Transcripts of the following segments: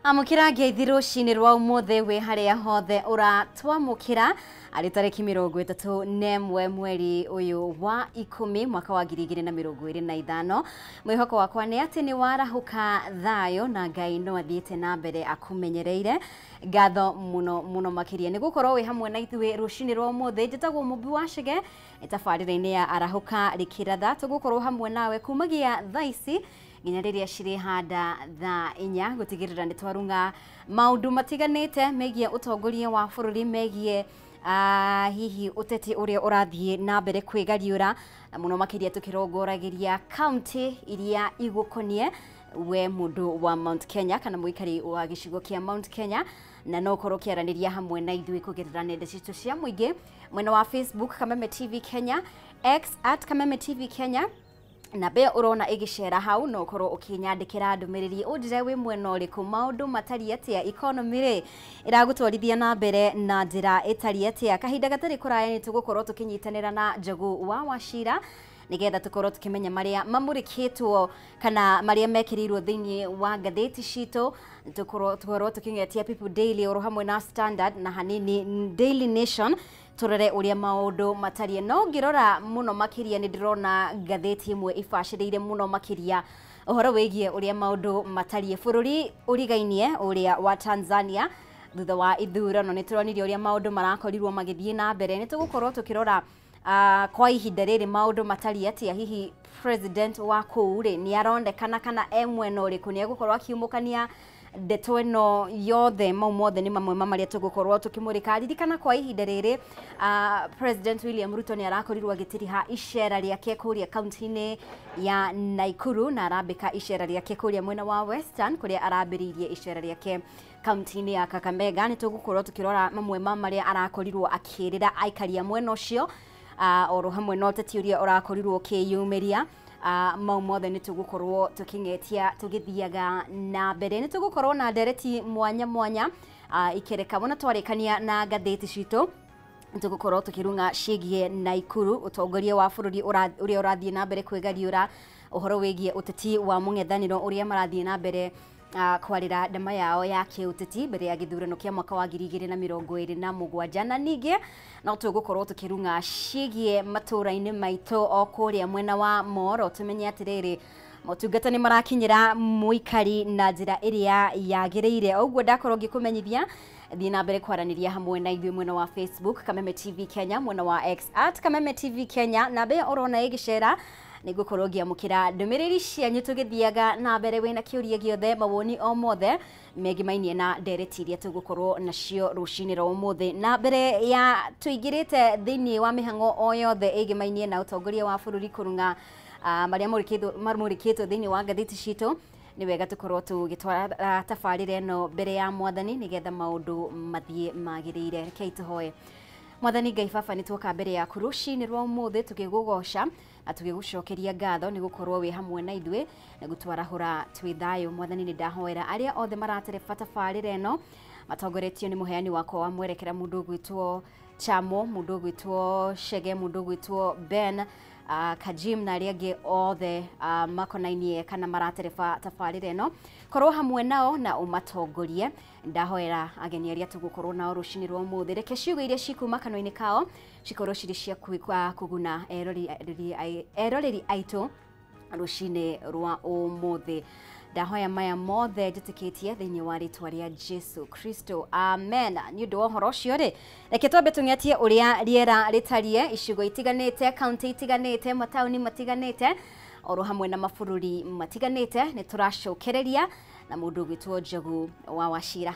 Amũkĩra ngeithi rũcinĩ rwa ũmũthĩ wĩ harĩa hothe ũratwamũkĩra arĩ tarĩki 31 mweri ũyũ wa 10 mwaka wa 2025. Mwĩhoko wakwa nĩ atĩ nĩ warahũka thayũ na Ngai no athiĩte na mbere akũmenyereire. Ngatho mũno mũno makĩria nĩ gũkorwo wĩ hamwe na ithuĩ rũcinĩ rwa ũmũthĩ. Njĩtagwo Mũmbi wa Chege, tabarĩra-inĩ ya Arahũka Rĩkĩratha. Tũgũkorwo hamwe nawe kumagia thaa ici nginya rĩrĩa cirĩhanda thaa 4 gũtigĩrĩra nĩ twarung'a maũndũ matiganĩte megiĩ ũtongoria wa bũrũri, megiĩ hihi ũteti ũrĩa ũrathiĩ na mbere kwĩgariũra, na mũno makĩria tũkĩrongoragĩria kaunti iria igũkonie we mũndũ wa Mount Kenya kana mũikari wa gĩcigo kĩa Mount Kenya, na no ũkorwo ũkĩaranĩria hamwe na ithuĩ kũgerera nenda citũ cia mũingĩ, mwena wa Facebook Kameme TV Kenya, X at Kameme TV Kenya, na be urona igicera hau no ukorwo ukinyandikira ndumiriri unjire wi mwena uriku, maundu matari atia, economy ri iragutwarithia na mbere na njira itari atia. Kahinda gatari kuraya ni tugukorwo tukinyitanira na Njogu wa Wachira nigetha tukorwo tukimenya maria mamurikitwo kana maria mekirirwo thiini wa ngathĩti citũ. Tukorwo tukingetia People Daily oro hamwe na Standard na hanini Daily Nation, turore uria maundu matarie. No ngirora muno makiria ni ndirona ngathĩti imwe ibacĩrĩire muno makiria uhoro wigie uria maundu matarie bururi urigainie uria wa Tanzania thutha wa ithurano. Ni turonire uria maundu marakorirwo magithie na mbere. Ni tugukorwo tukirora kwa ihinda rĩrĩ maũndũ matariĩ atĩa, hihi president wa kũu rĩ nĩ aronekana kana e mwena ũrĩkũ, nĩ egũkorwo akiumũkania ndeto ĩno yothe. Mau mothe nĩ mamwe ma marĩa tũgũkorwo tũkĩmũrĩka. Ririkana kwa ihinda rĩrĩ President William Ruto nĩ arakorirwo agĩtiriha icera rĩake kũrĩa kaunti-inĩ ya Nakuru, na arambĩka icera rĩake kũrĩa mwena wa Western kũrĩa arambĩrĩirie icera rĩake kaunti-inĩ ya Kakamega. Nĩ tũgũkorwo tũkĩrora mamwe ma marĩa arakorirwo akĩrĩra aikaria mwena ũcio, oro hamwe na ũteti ũrĩa ũrakorirwo ũkĩyumĩria. Mau mothe nĩ tũgũkorwo tũkĩng'etia tũgĩthiaga na mbere. Nĩ tũgũkorwo na ndereti mwanya mwanya ikereka wona twarĩkania na ngathĩti citũ. Tũgũkorwo tũkĩrung'a ciĩgiĩ Nakuru, ũtongoria wa bũrũri ũrĩa ũrathiĩ na mbere kwĩgariũra, ũhoro wĩgiĩ ũteti wa mũng'ethanĩro ũrĩa marathiĩ na mbere kwarĩra ndama yao ya kĩũteti mbere ya gĩthurano kĩa mwaka wa 2027. Na ningĩ no tũgũkorwo tũkĩrung'a ciĩgiĩ matũũra-inĩ maitũ o kũrĩa mwena wa Moro, tũmenye atĩrĩrĩ motungata nĩ marakinyĩra mũikari na njĩra ĩrĩa yagĩrĩire. Ũguo ndakorwo ngĩkũmenyithia, thiĩ na mbere kwaranĩria hamwe na ithuĩ mwena wa Facebook Kameme TV Kenya, mwena wa X at Kameme TV Kenya, na mbere ũrona ĩgĩcera nĩngũkorwo ngĩamũkĩra ndũmĩrĩri cianyu tũgĩthiaga na mbere. Wĩna kĩũria gĩothe, mawoni o mothe megimainie na ndereti iria tũgũkorwo nacio rũcinĩ rwa ũmũthĩ. Na mbere ya tũingĩrĩte thĩinĩ wa mĩhang'o o yothe ĩgimainie na ũtongoria wa bũrũri kũrung'a marĩa mamũrĩkĩtwo thĩinĩ wa ngathĩti citũ, nĩ wega tũkorwo tũgĩtwara tabarĩra ĩno mbere ya mwathani nĩgetha maũndũ mathiĩ magĩrĩire. Rekei tũhoe. Mwathani Ngai Baba, nĩ tuoka mbere yaku rũcinĩ rwa ũmũthĩ tũgĩgũgoca na tũgĩgũcokeria ngatho nĩ gũkorwo wĩ hamwe na ithuĩ na gũtwarahũra twĩ thayũ. Mwathani, nĩ ndahoera arĩa othe maratereba tabarĩra ĩno matongoretio nĩ mũheani wakwa wa mwerekera, mũndũ ũgwĩtwo Chamo, mũndũ ũgwĩtwo Chege, mũndũ ũgwĩtwo Ben, Kajim na arĩa angĩ othe makonainie kana maratereba tabarĩra ĩno, korwo hamwe nao na ũmatongorie. Ndahoera ageni arĩa tũgũkorwo nao rũcinĩ rwa ũmũthĩ, reke ciugo iria cikuma kanua-inĩ kao cikorwo cirĩ cia kũguna eroreri aitũ rũcinĩ rwa ũmũthĩ. Ndahoya maya mothe njĩtĩkĩtie thĩinĩ wa rĩtwa rĩa Jesu Kristo, amen. Nĩ ũndũ wa ũhoro ũcio rĩ, reke twambe tũng'etie ũrĩa rĩera rĩtariĩ icigo itiganĩte, kaunti itiganĩte, mataũni matiganĩte, oro hamwe na mabũrũri matiganĩte. Nĩ tũracokereria na mũndũ ũgwĩtwo Njogu wa Wachira.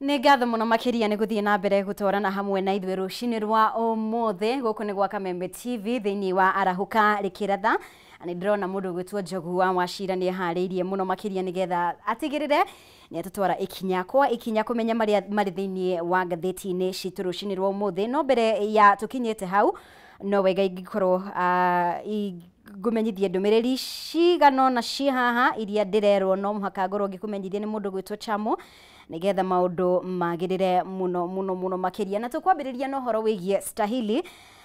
Nĩ ngatho mũno makĩria nĩ gũthiĩ na mbere gũtwarana hamwe na ithuĩ rũcinĩ rwa ũmũthĩ. Gũkũ nĩ gwa Kameme TV thĩinĩ wa Arahũka Rĩkĩratha. Nĩ ndĩrona mũndũ ũgwĩtwo Njogu wa Wachira nĩ eharĩirie mũno makĩria nĩgetha atigĩrĩre nĩ atũtwara ikinya kwa ikinya kũmenya marĩa marĩ thĩinĩ wa ngathĩti-inĩ citũ rũcinĩ rwa ũmũthĩ. No mbere ya tũkinyĩte hau, no wega ingĩkorwo ngũmenyithie ndũmĩrĩri cigana ũna ciĩ haha iria ndĩrerwo no mũhaka ngorwo ngĩkũmenyithia nĩ mũndũ gwĩtwo Chamo, nĩgetha maũndũ magĩrĩre mũno mũno mũno makĩria. Na tũkwambĩrĩria na ũhoro wĩgiĩ Stahili.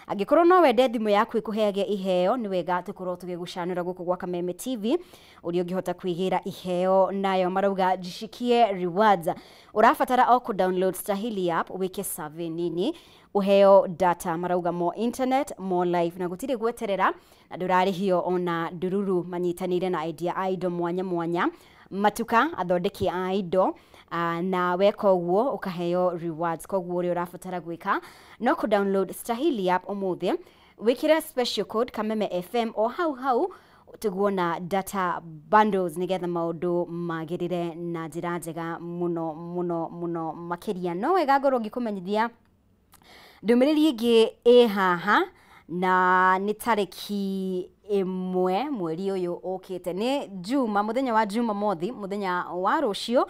Angĩkorwo no wende thimũ yaku ĩkũheage iheo, nĩ wega tũkorwo tũgĩgũcanũra gũkũ gwa Kameme TV ũrĩa ũngĩhota kwĩgĩra iheo nayo. Marauga jishikie rewards. Ũrabatara o kũ download Stahili app, wĩke survey nini, ũheo data. Marauga more internet, more life, na gũtirĩ gweterera na ndũrarĩhio ona ndururu. Manyitanĩire na endia a indo mwanya mwanya, matuka, athondeki a indo, na weka ũguo ũkaheo rewards. Koguo ũrĩa ũrabatara gwĩka no kũ download Stahili app ũmũthĩ, wĩkĩre special code Kameme FM o hau hau tũguona data bundles, nĩgetha maũndũ magĩrĩre na njĩra njega mũno mũno mũno makĩria. No wega ngorwo ngĩkũmenyithia ndũmĩrĩri ĩngĩ ĩ haha, na nĩ tarĩki 1 mweri ũyũ ũkĩte, nĩ Juma, mũthenya wa Jumamothi, mũthenya wa rũciũ,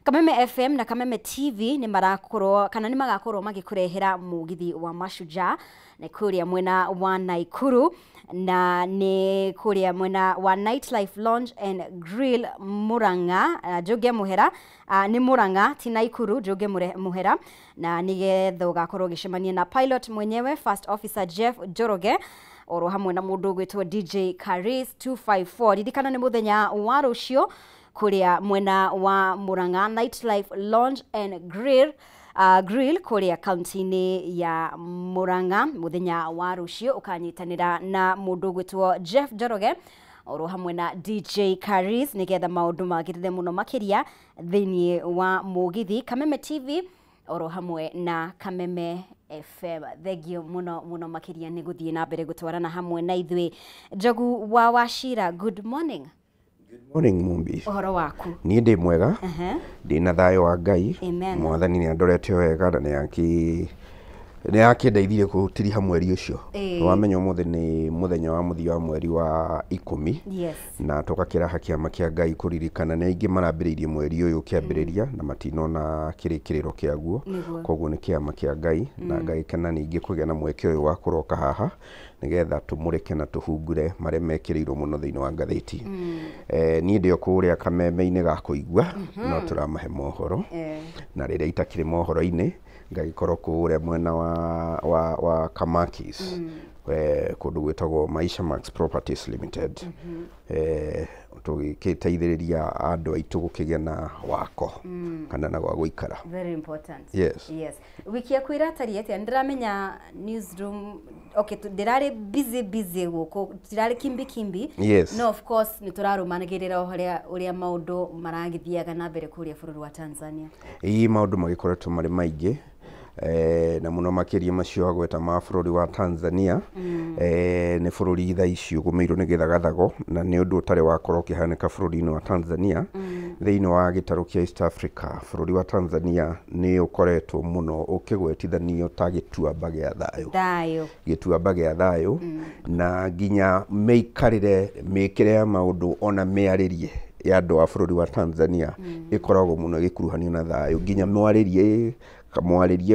Kameme FM na Kameme TV nĩ marakorwo kana nĩ magakorwo magĩkũrehera mũgithi wa Mashujaa nĩ kũrĩa mwena wa Naikuru, na nĩ kũrĩa mwena wa Nightlife Lounge and Grill, Murang'a, Njũnge Mũhera, nĩ Murang'a ti Naikuru, Njũnge Mũhera, na nĩgetha ũgakorwo ũgĩcemania na pilot mwenyewe, First Officer Jeff Njoroge, oro hamwe na mũndũ ũgwĩtwo DJ Caris 254. Ririkana nĩ mũthenya wa rũciũ kũrĩa mwena wa Murang'a, Nightlife Lounge and Grill kũrĩa kaunti-inĩ ya Murang'a, mũthenya wa rũciũ ũkanyitanĩra na mũndũ ũgwĩtwo Jeff Njoroge oro hamwe na DJ Caris, nĩgetha maũndũ magĩrĩre mũno makĩria thĩinĩ wa mũgithi, Kameme TV oro hamwe na Kameme FM. Thengio mũno mũno makĩria nĩ gũthiĩ na mbere gũtwarana hamwe na ithuĩ. Njogu wa Wachira, good morning. Morning, Mumbi. Ũhoro waku? Niĩ ndĩ mwega. Ndĩ na thayũ wa Ngai. Amen. Mwathani nĩ andorete wega na nĩ akĩndeithirie gũtiriha mweri ũcio. Wamenya ũmũthĩ nĩ mũthenya wa mũthia wa mweri wa 10. Na tũgakĩraha kĩama kĩa Ngai kũririkana nĩ aingĩ marambĩrĩirie mweri ũyũ ũkĩambĩrĩria na matinona kĩrĩkĩrĩro kĩaguo. Koguo nĩ kĩama kĩa Ngai na ngagĩkena ningĩ kũgĩa na mweke ũyũ wa kũroka haha nĩgetha tũmũrĩke na tũhungure marĩa mekĩrĩirwo mũno thĩinĩ wa ngathĩti. Niĩ ndĩ o kũrĩa kameme-inĩ ga kũigua no tũramahe mohoro, na rĩrĩa itakĩrĩ mohoro-inĩ ngagĩkorwo kũrĩa mwena wa Kamakis, kũndũ gwĩtagwo Maisha Max Properties Limited, tũgĩgĩteithĩrĩria andũ aitũ gũkĩgĩa na wako kana na gwa gũikara. Very important. Yes. Yes. Wiki yaku ĩratariĩ atĩa? Nĩndĩramenya newsroom, okay, ndĩrarĩ busy busy gũkũ, tirarĩ kimbi kimbi. No of course nĩ tũrarũmanagĩrĩra o harĩa ũrĩa maũndũ maragĩthiaga na mbere kũrĩa bũrũri wa Tanzania. Ĩĩ, maũndũ magĩkoretwo marĩ maingĩ, na mũno makĩria macio agweta ma bũrũri wa Tanzania. Nĩ bũrũri thaa ici ũgũmĩirwo nĩ gĩthagathago, na nĩ ũndũ ũtarĩ wakorwo ũkĩhanĩka bũrũri-inĩ wa Tanzania. Thĩinĩ wa gĩtarũ kĩa East Africa, bũrũri wa Tanzania nĩ ũkoretwo mũno ũkĩgwetithanio ta gĩtuamba gĩa thayũ. Thayũ. Gĩtuamba gĩa thayũ, na nginya mĩikarĩre, mĩkĩre ya maũndũ ona mĩarĩrie ya andũ a bũrũri wa Tanzania ĩkoragwo mũno ĩgĩkuruhanio na thayũ, nginya mwarĩrie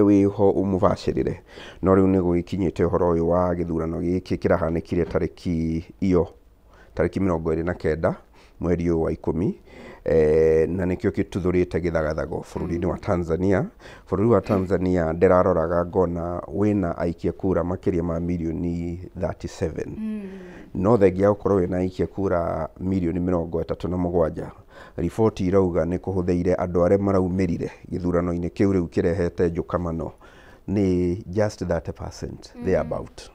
wĩho ũmũbacĩrĩre. No rĩu nĩ gũgĩkinyĩte ũhoro ũyũ wa gĩthurano gĩkĩ kĩrahanĩkire tarĩki iyo, tarĩki 29 mweri ũyũ wa 10, na nĩkĩo gĩtuthũrĩte gĩthagathago bũrũri-inĩ wa Tanzania. Bũrũri wa Tanzania ndĩraroraga ngona wĩna aikia kura makĩria ma mirioni 37, no thengia ya gũkorwo wĩna aikia kura mirioni 37, riboti irauga nĩ kũhũthĩire andũ arĩa maraumĩrire gĩthurano-inĩ kĩu rĩu kĩrehete njũkamano nĩ just 30% thereabout.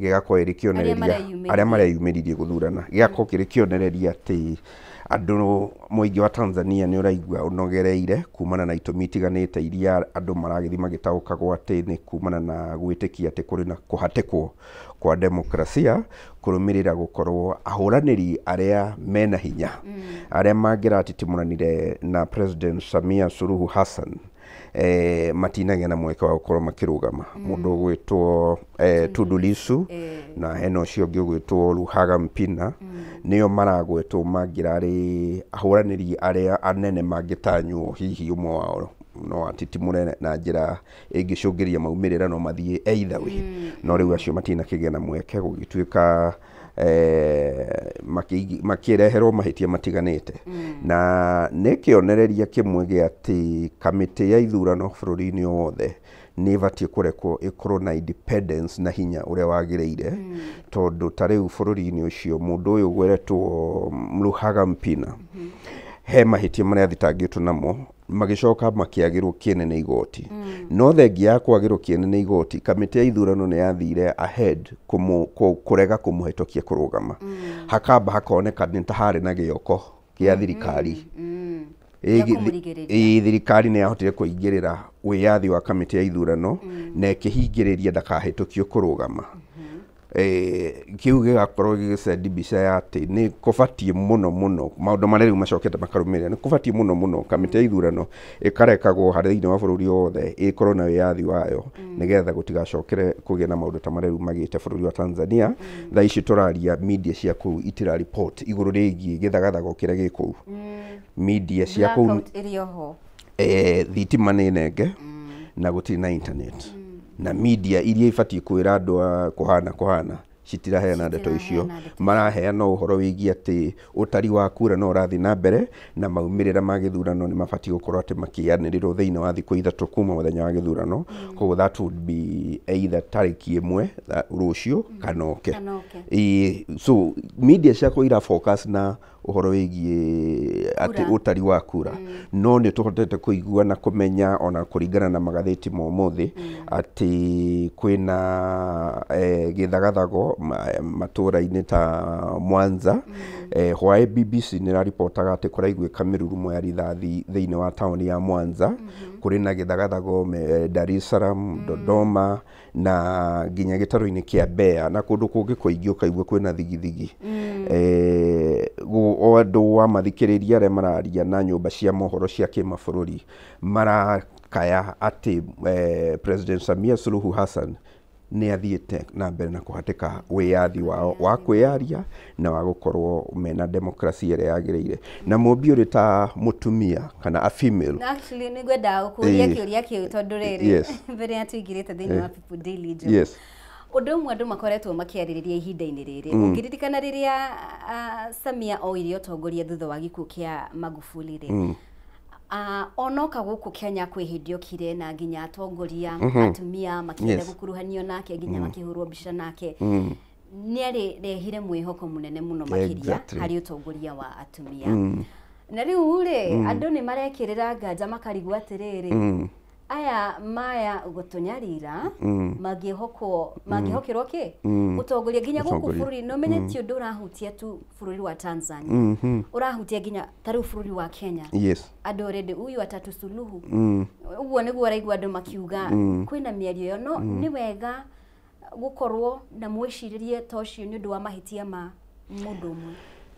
Gĩgakorwo ĩrĩ kĩonereria mareyumĩririe. Arĩa mareyumĩririe gũthurana, gĩgakorwo kĩrĩ kĩonereria atĩ Andũ mũingĩ wa Tanzania nĩ ũraigua ũnogereire kumana na itũmi itiganĩte iria andũ maragĩthiĩ magĩtaũkagwo atĩ nĩ kumana na gwĩtĩkia atĩ kũrĩ na kũhatĩkwo kwa demokrasia kũrũmĩrĩra gũkorwo ahũranĩri arĩa mena hinya arĩa mangĩratitimuranire na President Samia Suluhu Hassan matinagĩa na mweke wa gũkorwo makĩrũgama. Mũndũ ũgwĩtwo Tundu Lissu na hena ũcio ũngĩ ũgwĩtwo Luhaga Mpina nĩo maragwetwo mangĩrarĩ ahũranĩri arĩa anene mangĩtanywo hihi ũmwe wao no atitimũre na njĩra ĩngĩcũngĩria maumĩrĩra no mathiĩ either way. No rĩu acio matinakĩgĩa na mweke gũgĩtuĩka makĩreherwo mahĩtia matiganĩte. Na nĩ kĩonereria kĩmwe gĩa atĩ kamĩtĩ ya ithurano bũrũri-inĩ wothe nĩ ĩbatiĩ kũrekwo ĩkorwo na independence na hinya ũrĩa wagĩrĩire. Tondũ ta rĩu bũrũri-inĩ ũcio mũndũ ũyũ ũgweretwo Luhaga Mpina he mahĩtia marĩa athitangĩtwo namo magĩcoka makĩagĩrwo kĩene nĩ igoti. No thengia ya kwagĩrwo kĩene nĩ igoti, kamĩtĩ ya ithurano nĩ yathire ahead kũrega kũmũhetũkia kũrũgama. Hakamba hakoneka nĩ ta harĩ na gĩoko kĩa thirikari. Thirikari nĩ yahotire kũingĩrĩra wĩyathi wa kamĩtĩ ya ithurano na ĩkĩhingĩrĩria ndakahĩtũkio kũrũgama. Kĩu gĩgakorwo gĩgĩcendi mbica ya atĩ nĩ kũbatiĩ mũno mũno maũndũ marĩa rĩu macokete makarũmĩrĩra nĩ kũbatiĩ mũno mũno kamĩtĩ ya ithurano ĩkarekagwo harĩ thĩinĩ wa bũrũri wothe ĩkorwo na wĩyathi wayo nĩgetha gũtigacokere kũgĩa na maũndũ ta marĩa rĩu magĩte bũrũri wa Tanzania. Thaa ici tũraria media cia kũu itira report igũrũ rĩgiĩ gĩthagathago kĩrĩa gĩ kũu. Media cia kũu thitima nĩ nenge na gũtirĩ na internet. Na media iria ibatiĩ kwĩra andũ kũhana citiraheana ndeto icio, maraheana ũhoro wĩgiĩ atĩ ũtari wa kura no ũrathiĩ na mbere na maumĩrĩra ma gĩthurano nĩ mabatiĩ gũkorwo atĩ makĩanĩrĩrwo thĩinĩ wa thikũ 3 kuma mũthenya wa gĩthurano. Koguo that would be either tarĩki 1 rũciũ kana oke. So media ciakwa ira focus na ũhoro wĩgiĩ atĩ ũtari wa kura. No nĩ tũhotete kũigua na kũmenya ona kũringana na magathĩti ma ũmũthĩ atĩ kwĩna gĩthagathago matũra-inĩ ta Mwanza. Hwaĩ BBC nĩ ĩraripotaga atĩ kũraiguĩka mĩrurumo ya rithathi thĩinĩ wa taũni ya Mwanza. Kũrĩ na gĩthagathago Dar es Salaam, Dodoma na nginya gĩtarũ-inĩ kĩa Mbeya na kũndũ kũngĩ kũingĩ ũkaigua kwĩna thigithigi. O andũ wa mathikĩrĩria arĩa mararia na nyũmba cia mohoro cia kĩmabũrũri marakaya atĩ President Samia Suluhu Hassan nĩ athiĩte na mbere na kũhatĩka wĩyathi wao wa kwĩyaria na wa gũkorwo mena demokrasia ĩrĩa yagĩrĩire. Na mũmbi ũrĩ ta mũtumia kana a female. Actually nĩ ngwendaga gũkũria kĩũria kĩu tondũ rĩrĩ mbere ya tũingĩrĩte thĩinĩ wa People Daily Joe. Ũndũ ũmwe andũ makoretwo makĩarĩrĩria ihinda-inĩ rĩrĩ, ũngĩririkana rĩrĩa Samia oire ũtongoria thutha wa gĩkuũ kĩa Magufuli rĩ, onoka gũkũ Kenya kwĩ hĩndĩ okire na nginya atongoria atumia makĩenda gũkuruhanio nake nginya makĩhũrwo mbica nake. Nĩ arĩrehire mwĩhoko mũnene mũno makĩria harĩ ũtongoria wa atumia. Na rĩu rĩ andũ nĩ marekĩrĩra nganja makarigwo atĩrĩrĩ, aya maya gũtũnyarira mangĩhokerwo kĩ ũtongoria nginya gũkũ bũrũri. No menye ti ũndũ ũrahutia tu bũrũri wa Tanzania, ũrahutia nginya ta rĩu bũrũri wa Kenya. Andũ already huyu atatusuluhu ũguo nĩguo araigua andũ makiuga kwĩna mĩario ĩyo. No nĩ wega gũkorwo na mwĩcirĩrie ta ũcio nĩ ũndũ wa mahĩtia ma mũndũ ũmwe.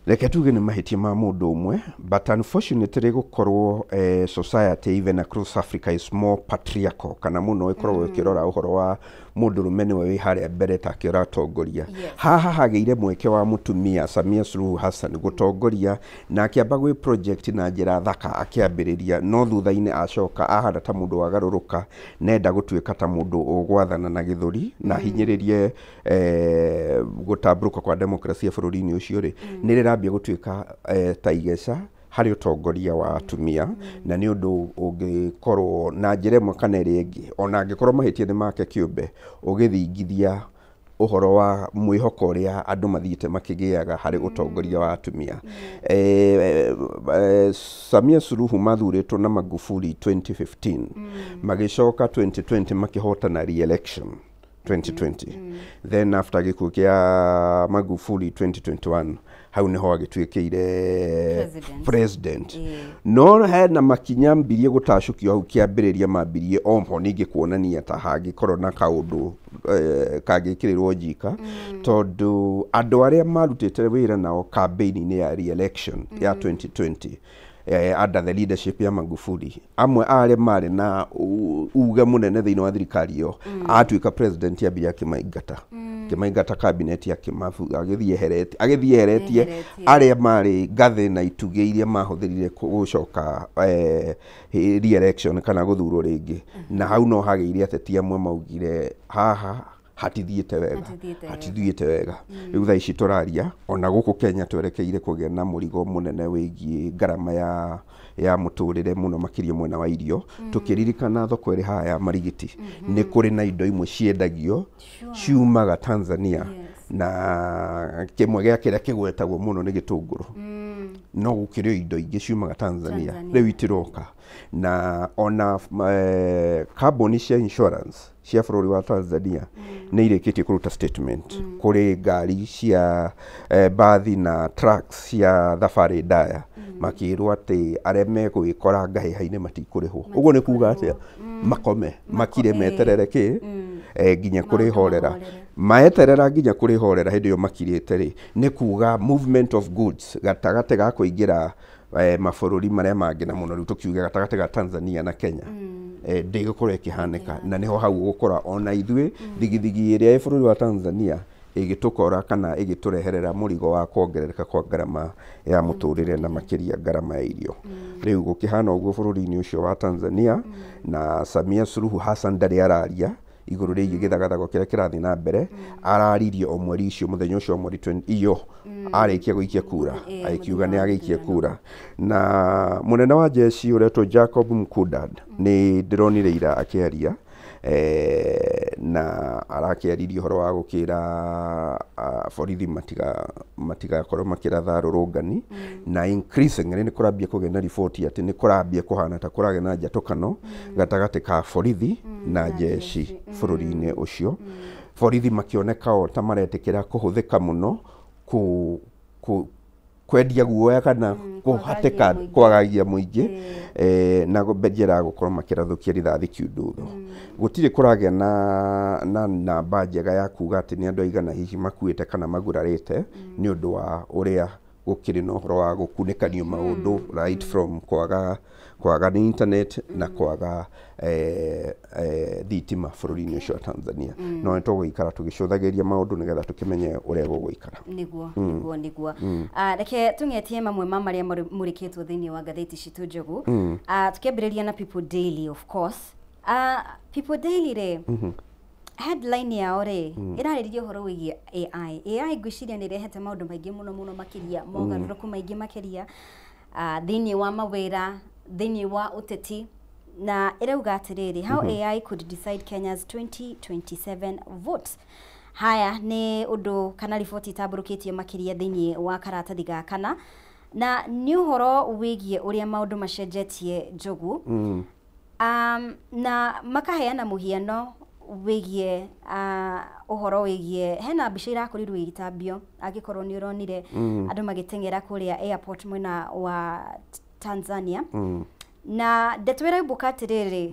Reke tuge nĩ mahĩtia ma mũndũ ũmwe, but unfortunately gũkorwo society even across Africa is more patriarchal kana mũno ĩkoragwo ĩkĩrora ũhoro wa mũndũrũme nĩwe wĩ harĩa mbere take ũratongoria. Haha hagĩire mweke wa mũtumia Samia Suluhu Hassan gũtongoria na akĩamba gwĩ project na njĩra thaka akĩambĩrĩria, no thutha-inĩ acoka ahana ta mũndũ wagarũrũka nenda gũtuĩka ta mũndũ ũgwathana na gĩthũri na hinyĩrĩrie gũtambũrũka kwa demokrasia bũrũri-inĩ ũcio rĩ, nĩ rĩrambia gũtuĩka ta igeca harĩ ũtongoria wa atumia. Na nĩ ũndũ ũngĩkorwo na njĩra ĩmwe kana ĩrĩa ĩngĩ, ona angĩkorwo mahĩtia nĩ make kĩũmbe, ũgĩthingithia ũhoro wa mwĩhoko ũrĩa andũ mathiĩte makĩgĩaga harĩ ũtongoria wa atumia. Samia Suluhu mathurĩtwo na Magufuli 2015, magĩcoka 2020 makĩhotana re-election. 2020. Then after gĩkuũ kĩa Magufuli 2021, hau nĩho agĩtuĩkĩire President. President. No hena makinya mbirie gũtacũkio hau kĩambĩrĩria, mambirie oho ningĩ kuonania ta hangĩkorwo na kaũndũ kangĩkĩrĩrwo njika, tondũ andũ arĩa marutĩte wĩra nao campaign-inĩ ya re-election ya 2020 under the leadership ya Magufuli, amwe arĩa marĩ na uge mũnene thĩinĩ wa thirikari ĩyo, atuĩka president ambire akĩmaingata, akĩmaingata cabinet, agĩthiĩ eheretie Eheretie. arĩa marĩ ngathĩ na itugĩ iria mahũthĩrire gũcoka re-election kana gũthurwo rĩngĩ. Na hau no hagĩire ateti amwe maugire haha hatithiĩte wega. Hatithiĩte wega. Hatithiĩte wega. Rĩu thaa ici tũraria, ona gũkũ Kenya twerekeire kũgĩa na mũrigo mũnene wĩgiĩ ngarama ya mũtũrĩre, mũno makĩria mwena wa irio. Tũkĩririkana thoko ĩrĩ haha ya Marigiti, nĩ kũrĩ na indo imwe ciendagio ciumaga Tanzania, na kĩmwe gĩa kĩrĩa kĩgwetagwo mũno nĩ gĩtũngũrũ, no gũkĩrĩ o indo ingĩ ciumaga Tanzania. Tanzania. Rĩu itiroka, na ona kambuni cia insurance cia bũrũri wa Tanzania nĩ irĩkĩtie kũruta statement kũrĩ ngari cia bathi na trucks cia thabarĩ ndaya, makĩrwo atĩ arĩa megwĩkora ngahĩha-inĩ matikũrĩhwo. Ũguo nĩ kuga atĩa? Makome makire, meterere kĩ nginya Maũndũ kũrĩhorera. mahorere. Maeterera nginya kũrĩhorera, hĩndĩ ĩyo makirĩte rĩ, nĩ kuga movement of goods gatagatĩ ga kũingĩra mabũrũri marĩa mangĩ, na mũno rĩu tũkiuge gatagatĩ ga Tanzania na Kenya, ndĩgũkorwo ĩkĩhanĩka. Na nĩho hau ũgũkora ona ithuĩ thigithigi ĩrĩa ĩ bũrũri wa Tanzania ĩgĩtũkora kana ĩgĩtũreherera mũrigo wa kuongerereka kwa ngarama ya mũtũrĩre, na makĩria ngarama ya irio. Rĩu gũkĩhana ũguo bũrũri-inĩ ũcio wa Tanzania, na Samia Suluhu Hassan ndarĩ araria igũrũ rĩgiĩ gĩthagathago kĩrĩa kĩrathiĩ na mbere. Araririe o mweri ũcio, mũthenya ũcio wa mweri 20 iyo arĩkia gũikia kura, agĩkiuga nĩ agĩikia kura. Na mũnene wa jeshi ũretwo Jacob Mkundad nĩ ndĩronire ira akĩaria, na arakĩaririe ũhoro wa gũkĩra borithi matigakorwo makĩratha arũrũngani. Na increasingly nĩ kũrambia kũgĩa na riboti atĩ nĩ kũrambia kũhana ta kũragĩa na njatũkano gatagatĩ ka borithi na jeshi bũrũri-inĩ ũcio, borithi makĩoneka o ta maretĩkĩra kũhũthĩka mũno kwendia guoya kana kũhatĩka kwagagia mũingĩ. Kwagagia mũingĩ na njĩra ya gũkorwo makĩrathũkia rithathi kiundutho. Gũtirĩ kũragĩa na namba njega ya kuga atĩ nĩ andũ aigana hihi makuĩte kana magurarĩte, nĩ ũndũ wa ũrĩa gũkĩrĩ na ũhoro wa gũkunĩkanio maũndũ, right from kwaga nĩ internet na kwaga thitima bũrũri-inĩ ũcio wa Tanzania. No nĩ tũgũikara tũgĩcũthagĩria maũndũ nĩgetha tũkĩmenye ũrĩa gũgũikara. Niguo. Reke tũng'etie mamwe ma marĩa mũrĩkĩtwo thĩinĩ wa ngathĩti citũ, Njogu. Tukĩambĩrĩria na People Daily, of course. People Daily rĩ, headline yao rĩ ĩrarĩrĩria ũhoro wĩgiĩ AI. AI ngwĩciria nĩ ĩrehete maũndũ maingĩ mũno mũno makĩria, mogarũrũku maingĩ makĩria thĩinĩ wa mawĩra, thĩinĩ wa ũteti, na ĩrauga atĩrĩrĩ, "How AI could decide Kenya's 2027 votes." Haya nĩ ũndũ kana riboti itambũrũkĩtio makĩria thĩinĩ wa karatathi ga kana, na nĩ ũhoro wĩgiĩ ũrĩa maũndũ macenjetie, Njogu, na makaheana mũhiano wĩgiĩ ũhoro wĩgiĩ hena mbica irakorirwo igĩtambio, angĩkorwo nĩ ũronire, andũ magĩteng'era kũrĩa airport mwena wa Tanzania. Na ndeto ĩraumbũka atĩrĩrĩ,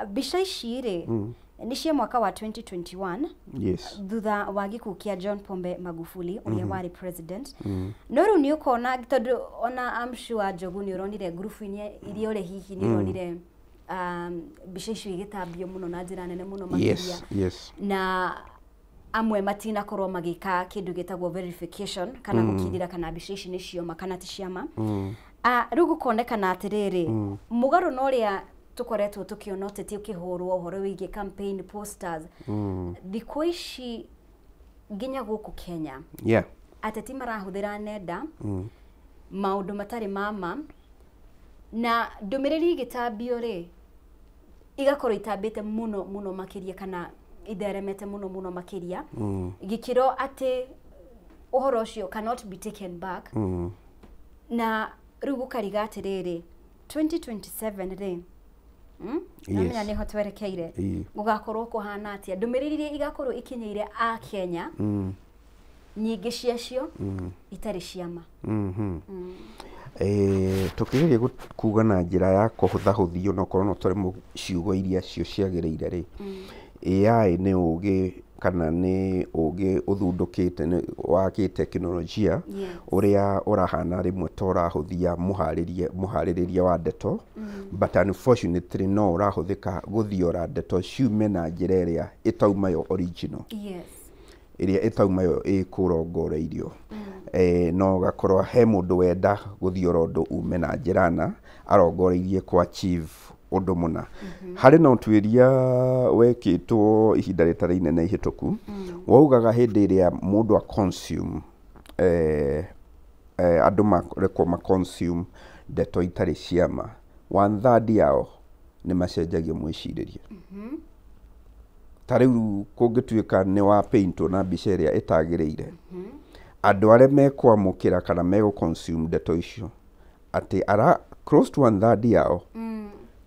mbica ici rĩ, nĩ cia mwaka wa 2021, thutha wa gĩkuũ kĩa John Pombe Magufuli ũrĩa warĩ president. No rĩu nĩ ũkona, tondũ ona I'm sure, Njogu, nĩ ũronire ngurubu-inĩ iria ũrĩ, hihi nĩ ũronire mbica icio igĩtambio mũno na njĩra nene mũno makĩria, na amwe matinakorwo magĩka kĩndũ gĩtagwo verification kana gũkindĩra kana mbica ici nĩ cioma kana ti ciama. Rĩu gũkonekana atĩrĩrĩ, mũgarũ na ũrĩa tũkoretwo tũkĩona ũteti ũkĩhũrwo ũhoro wĩgiĩ campaign posters, thikũ ici nginya gũkũ Kenya ateti marahũthĩra nenda maũndũ matarĩ ma na ndũmĩrĩri igĩtambio rĩ, igakorwo itambĩte mũno mũno makĩria kana itheremete mũno mũno makĩria, gĩkĩro atĩ ũhoro ũcio cannot be taken back. Na rĩu gũkariga atĩrĩrĩ, 2027 rĩ, Namenya nĩho twerekeire gũgakorwo kũhana atĩa, ndũmĩrĩri iria igakorwo ikinyĩire a Kenya nyingĩ ciacio itarĩ ciama. Tũkĩgeria kuga na njĩra ya kũhũthahũthio no korwo no tũremwo ciugo iria cio ciagĩrĩire rĩ, AI nĩ ũgĩ kana nĩ ũgĩ ũthundũkĩte wa gĩtekinoronjia ũrĩa ũrahana rĩmwe ta ũrahũthia mũharĩrĩrie wa ndeto, but unfortunately no ũrahũthĩka gũthiora ndeto ciume na njĩra ĩrĩa ĩtauma yo original. Ĩrĩa ĩtauma yo ĩkũrongoreirio. No ũgakorwo he mũndũ wenda gũthiora ũndũ ume na njĩra na arongoreirie kũ achieve ũndũ mũna. Harĩ na ũtuĩria wekĩtwo ihinda rĩtarĩ inene ihĩtũku, waugaga hĩndĩ ĩrĩa mũndũ a consume andũ marekwo ma consume ndeto itarĩ ciama, 1/3 yao nĩ macenjagia mwĩcirĩrie. Ta rĩu kũngĩtuĩka nĩ wa paintwo na mbica ĩrĩa ĩtagĩrĩire, andũ arĩa mekwamũkĩra kana megũ consume ndeto icio, atĩ ara close to 1/3 yao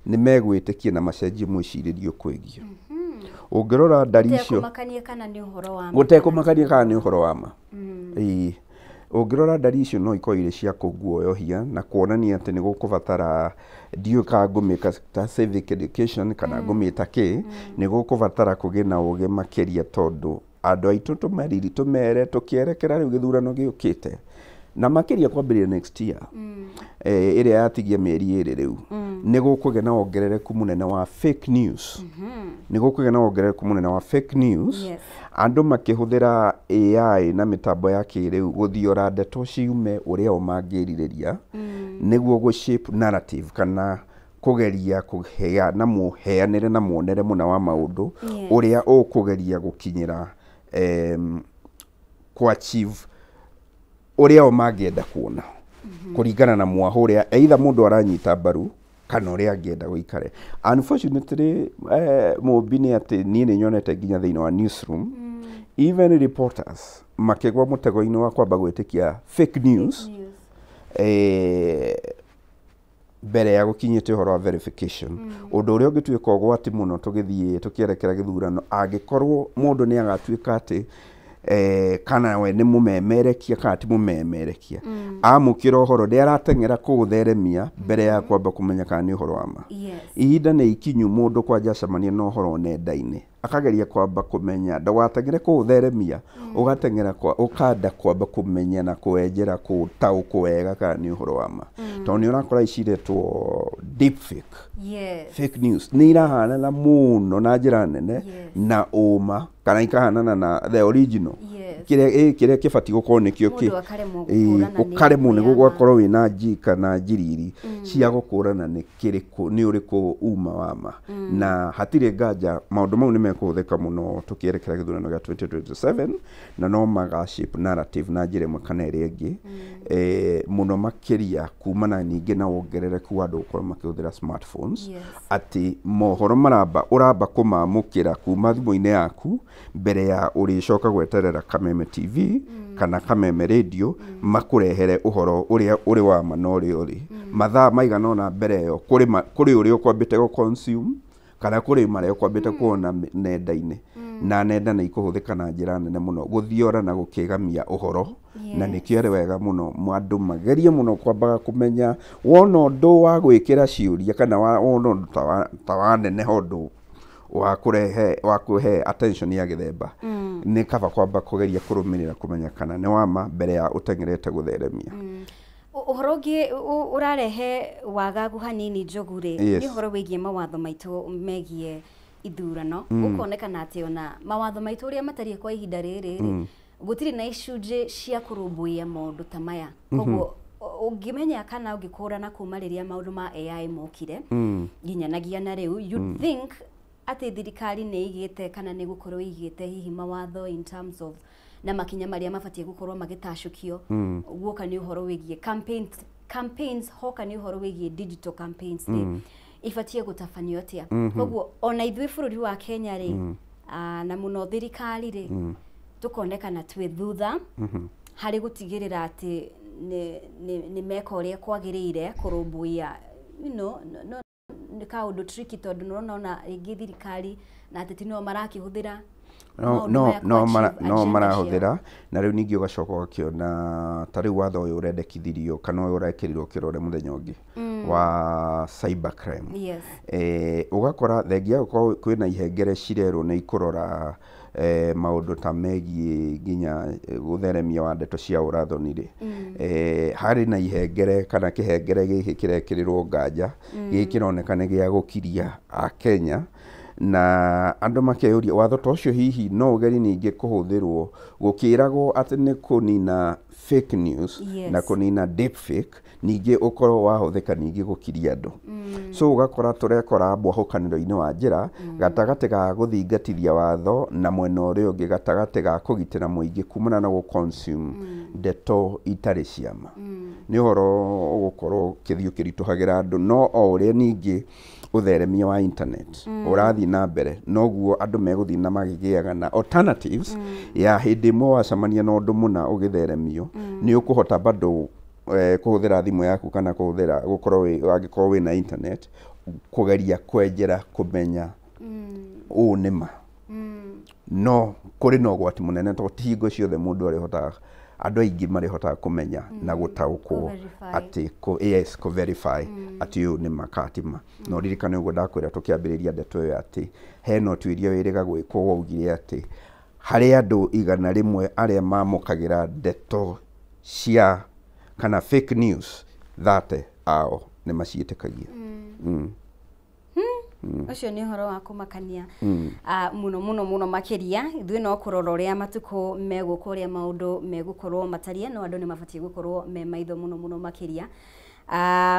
nĩ megwĩtĩkia na macenjie mwĩcirĩrie ũkwĩgiĩ. Ũngĩrora ndari icio gũtekũmakania kana nĩ ũhoro wa ma, gũtekũmakania kana nĩ ũhoro wa ma. Ũngĩrora ndari icio no ikorwo irĩ cia kũguoyohia na kuonania atĩ nĩ gũkũbatara, ndiũĩ kana ngũmĩka ta civic education kana ngũmĩta kĩ, nĩ gũkũbatara kũgĩe na ũgĩ makĩria, tondũ andũ aitũ tũmeriri tũmere tũkĩerekera rĩu gĩthurano gĩũkĩte na makĩria kwambĩrĩria next year, ĩrĩa yatigia mĩeri ĩrĩ rĩu, nĩ gũkũgĩa na wongerereku mũnene wa fake news. Nĩ gũkũgĩa na wongerereku mũnene wa fake news. Andũ makĩhũthĩra AI na mĩtambo ya kĩrĩu gũthiora ndeto ciume ũrĩa o mangĩrirĩria, nĩguo gũ shape narrative kana kũgeria kũheana mũheanĩre na muonere mũna wa maũndũ ũrĩa ũkũgeria gũkinyĩra kũ achieve ũrĩa o mangĩenda kuona kũringana na mwaho ũrĩa either mũndũ aranyita mbaru kana ũrĩa angĩenda gũikare. Unfortunately, mũmbi nĩ atĩ niĩ nĩ nyonete nginya thĩinĩ wa newsroom, even reporters makĩgwa mũtego-inĩ wa kwamba gwĩtĩkia fake news mbere ya gũkinyĩte ũhoro wa verification. Ũndũ ũrĩa ũngĩtuĩka ũgwati mũno tũgĩthiĩ tũkĩerekera gĩthurano, angĩkorwo mũndũ nĩ agatuĩka atĩ kana we nĩ mũmemerekia kana ti mũmemerekia, amũkĩra ũhoro nĩ arateng'era kũũtheremia mbere ya kwamba kũmenya kana nĩ ũhoro wa ma. Ihinda nĩ ikinyu mũndũ kwanja acemania na ũhoro nenda-inĩ akageria kwamba kũmenya, ndũgateng'ere kũũtheremia, ũgateng'era ũkanda kwamba kũmenya na kwenjera kũtaũkwo wega kana nĩ ũhoro wa ma. Tondũ nĩ ũrakora ici iretwo deep fake. Fake news nĩ irahanana mũno na njĩra nene na ũma, kana ikahanana na the original. Kĩrĩa kĩbatiĩ gũkorwo nĩkĩo kĩ. Mũndũ akaremwo gũkũrana nĩ Ũkaremwo nĩ ĩrĩkũ ya ma. gũgakorwo wĩna njika na njiriri cia gũkũrana nĩ kĩrĩkũ, nĩ ũrĩkũ uma wa ma. Na hatirĩ nganja maũndũ mau nĩ mekũhũthĩka mũno tũkĩerekera gĩthurano gĩa 2027, na no maga shape narrative na njĩra ĩmwe kana ĩrĩa ĩngĩ, mũno makĩria kumana ningĩ na wongerereku wa andũ gũkorwo makĩhũthĩra smartphones. Atĩ mohoro maramba ũramba kũmamũkĩra kuma thimũ-inĩ yaku mbere ya ũrĩcoka gweterera Kameme TV kana Kameme Radio makũrehere ũhoro ũrĩa ũrĩ wa ma na ũrĩa ũrĩ mathaa maigana ũna mbere ĩyo, kũrĩ ũrĩa ũkwambĩte gũ consume kana kũrĩ marĩa ũkwambĩte kuona nenda-inĩ. Na nenda nĩ ikũhũthĩka na njĩra nene mũno gũthiora na gũkĩgamia ũhoro. Na nĩkĩo arĩ wega mũno andũ magerie mũno kwambaga kũmenya wona ũndũ wa gwĩkĩra ciũria kana wona ũndũ ta waneneha ũndũ wa kũrehe wa kũhe attention ya gĩthemba, nĩ kaba kwamba kũgeria kũrũmĩrĩra kũmenya kana nĩ wama mbere ya ũteng'erete gũtheremia. Ũhoro ũngĩ ũrarehe wagagu hanini Njogu rĩ, nĩ ũhoro wĩgiĩ mawatho maitũ megiĩ ithurano. Gũkonekana atĩ ona mawatho maitũ ũrĩa matariĩ kwa ihinda rĩrĩ rĩ, gũtirĩ na icunjĩ cia kũrũmbũiya maũndũ ta maya. Koguo ũngĩmenya kana ũngĩkũrana kuma rĩrĩa maũndũ ma AI mokire nginyanagia na rĩu, you'd think atĩ thirikari nĩ ĩigĩte kana nĩ gũkorwo ĩigĩte hihi mawatho in terms of na makinya marĩa mabatiĩ gũkorwo magĩtacũkio guoka nĩ ũhoro wĩgiĩ campaigns, hoka nĩ ũhoro wĩgiĩ digital campaigns rĩ, ibatiĩ gũtabanio atĩa. Koguo ona ithuĩ bũrũri wa Kenya rĩ, na mũno thirikari rĩ, tũkonekana twĩ thutha harĩ gũtigĩrĩra atĩ nĩ meka ũrĩa kwagĩrĩire kũrũmbũiya, you know, no, no Nĩ kaũndũ tricky tondũ nĩũrona ona rĩngĩ thirikari na ateti no marakĩhũthĩra no maũndũ no maya no mara, kũ-achieve no agenda ciao. Marahũthĩra na rĩu ningĩ ũgacoka ũgakĩona ta rĩu watho ũyũ ũrendekithirio kana ũyũ ũrekĩrirwo kĩrore mũthenya ũngĩ wa cyber crime. Ũgakora thengia gũkorwo kwĩna ihengere cirerwo nĩ ikũrora maũndũ ta megiĩ nginya gũtheremia wa ndeto cia ũrathoni rĩ, harĩ na ihengere kana kĩhengere gĩkĩ kĩrekĩrĩrwo nganja, gĩkĩ kĩroneka nĩ gĩa gũkiria Akenya na andũ makeyũria watho ta ũcio hihi no ũgeri ningĩ kũhũthĩrwo gũkĩragwo atĩ nĩ kũnina fake news na kũnina deep fake, ningĩ ũkorwo wahũthĩka ningĩ gũkiria andũ. So ũgakora tũrekora mwahũkanĩro-inĩ wa njĩra gatagatĩ ga gũthingatithia watho na mwena ũrĩa ũngĩ gatagatĩ ga kũgitĩra mũingĩ kumana na gũ-consume ndeto itarĩ ciama. Nĩ ũhoro ũgũkorwo ũkĩthiĩ ũkĩritũhagĩra andũ, no o ũrĩa ningĩ ũtheremia wa internet ũrathiĩ na mbere, noguo andũ megũthiĩ na magĩgĩaga na alternatives ya hĩndĩ ĩmwe wacemania na ũndũ mũna ũgĩtheremio, nĩ ũkũhota bado kũhũthĩra thimũ yaku kana kũhũthĩra gũkorwo angĩkorwo wĩna internet kũgeria kwenjera kũmenya ũũ nĩ ma. No kũrĩ na ũgwati mũnene tondũ ti hingo ciothe mũndũ arĩhotaga, andũ aingĩ marĩhotaga kũmenya na gũtaũkwo Kũ-verify. Atĩ yes, kũ-verify atĩ ũyũ nĩ ma kana ti ma. Na ũririkane ũguo ndakwĩra tũkĩambĩrĩria ndeto ĩyo atĩ hena ũtuĩria wĩrĩga gwĩkwo waugire atĩ harĩ andũ 100 arĩa mamũkagĩra ndeto cia kana fake news, 30 ao nĩ maciĩtĩkagia. Ũcio nĩ ũhoro wa kũmakania mũno mũno mũno makĩria. Ithuĩ no kũrora ũrĩa matukũ megũka, ũrĩa maũndũ megũkorwo matariĩ, no andũ nĩ mabatiĩ gũkorwo me maitho mũno mũno makĩria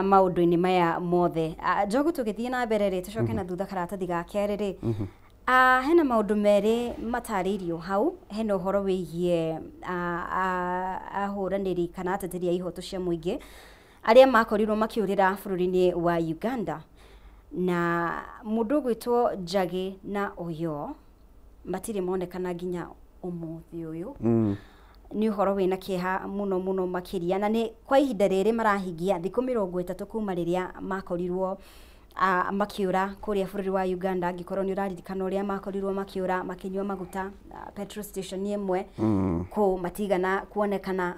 maũndũ-inĩ maya mothe. Njogu, tũgĩthiĩ na mbere rĩ, tũcoke na thutha karatathi ga kerĩ rĩ, hena maũndũ merĩ matarĩirio hau. Hena ũhoro wĩgiĩ ahũranĩri kana ateteri a ihoto cia mũingĩ arĩa makorirwo makĩũrĩra bũrũri-inĩ wa Uganda, na mũndũ ũgwĩtwo Njagi na Oyo matirĩ monekana nginya ũmũthĩ ũyũ. Nĩ ũhoro wĩna kĩeha mũno mũno makĩria, na nĩ kwa ihinda rĩrĩ marahingia thikũ 30 kuma rĩrĩa makorirwo makĩũra kũrĩa bũrũri wa Uganda. Angĩkorwo nĩ ũraririkana ũrĩa makorirwo makĩũra makĩnyua maguta petrol station ĩmwe kũ matigana kuonekana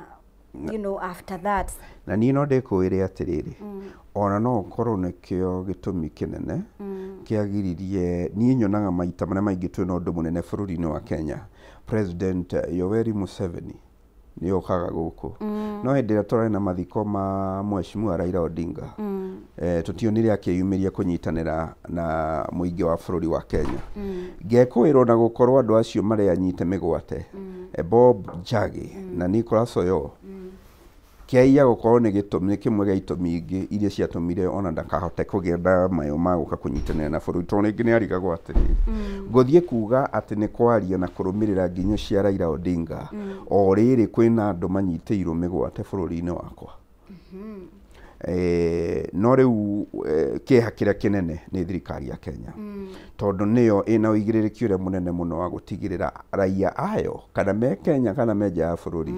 after that. Na niĩ no ndĩkwĩre atĩrĩrĩ, ona no ũkorwo nĩkĩo gĩtũmi kĩnene kĩagiririe niĩ nyonaga maita marĩa maingĩ twĩna ũndũ mũnene bũrũri-inĩ wa Kenya, President Yoweri Museveni nĩ okaga gũkũ, no hĩndĩ ĩrĩa tũrarĩ na mathiko ma Mheshimiwa Raila Odinga, tũtionire akĩyumĩria kũnyitanĩra na mũingĩ wa bũrũri wa Kenya. Ngekũĩrwo na gũkorwo andũ acio marĩ anyite mĩgwate, Bob Njagi na Nicholas Oyo, kĩaiya gũkorwo nĩ gĩtũmi nĩ kĩmwe gĩa itũmi ingĩ iria ciatũmire ona ndakahote kũgĩa na mayũ ma gũka kũnyitanĩra na bũrũri, tondũ rĩngĩ nĩ arigagwo atĩrĩrĩ, ngũthiĩ kuga atĩ nĩ kwaria na kũrũmĩrĩra nginyo cia Raila Odinga o rĩrĩ kwĩna andũ manyitĩirwo mĩgwate bũrũri-inĩ wakwa. No rĩu kĩeha kĩrĩa kĩnene nĩ thirikari ya Kenya, tondũ nĩyo ĩna ũigĩrĩrĩki ũrĩa mũnene mũno wa gũtigĩrĩra raia ayo, kana me Kenya kana me nja ya bũrũri,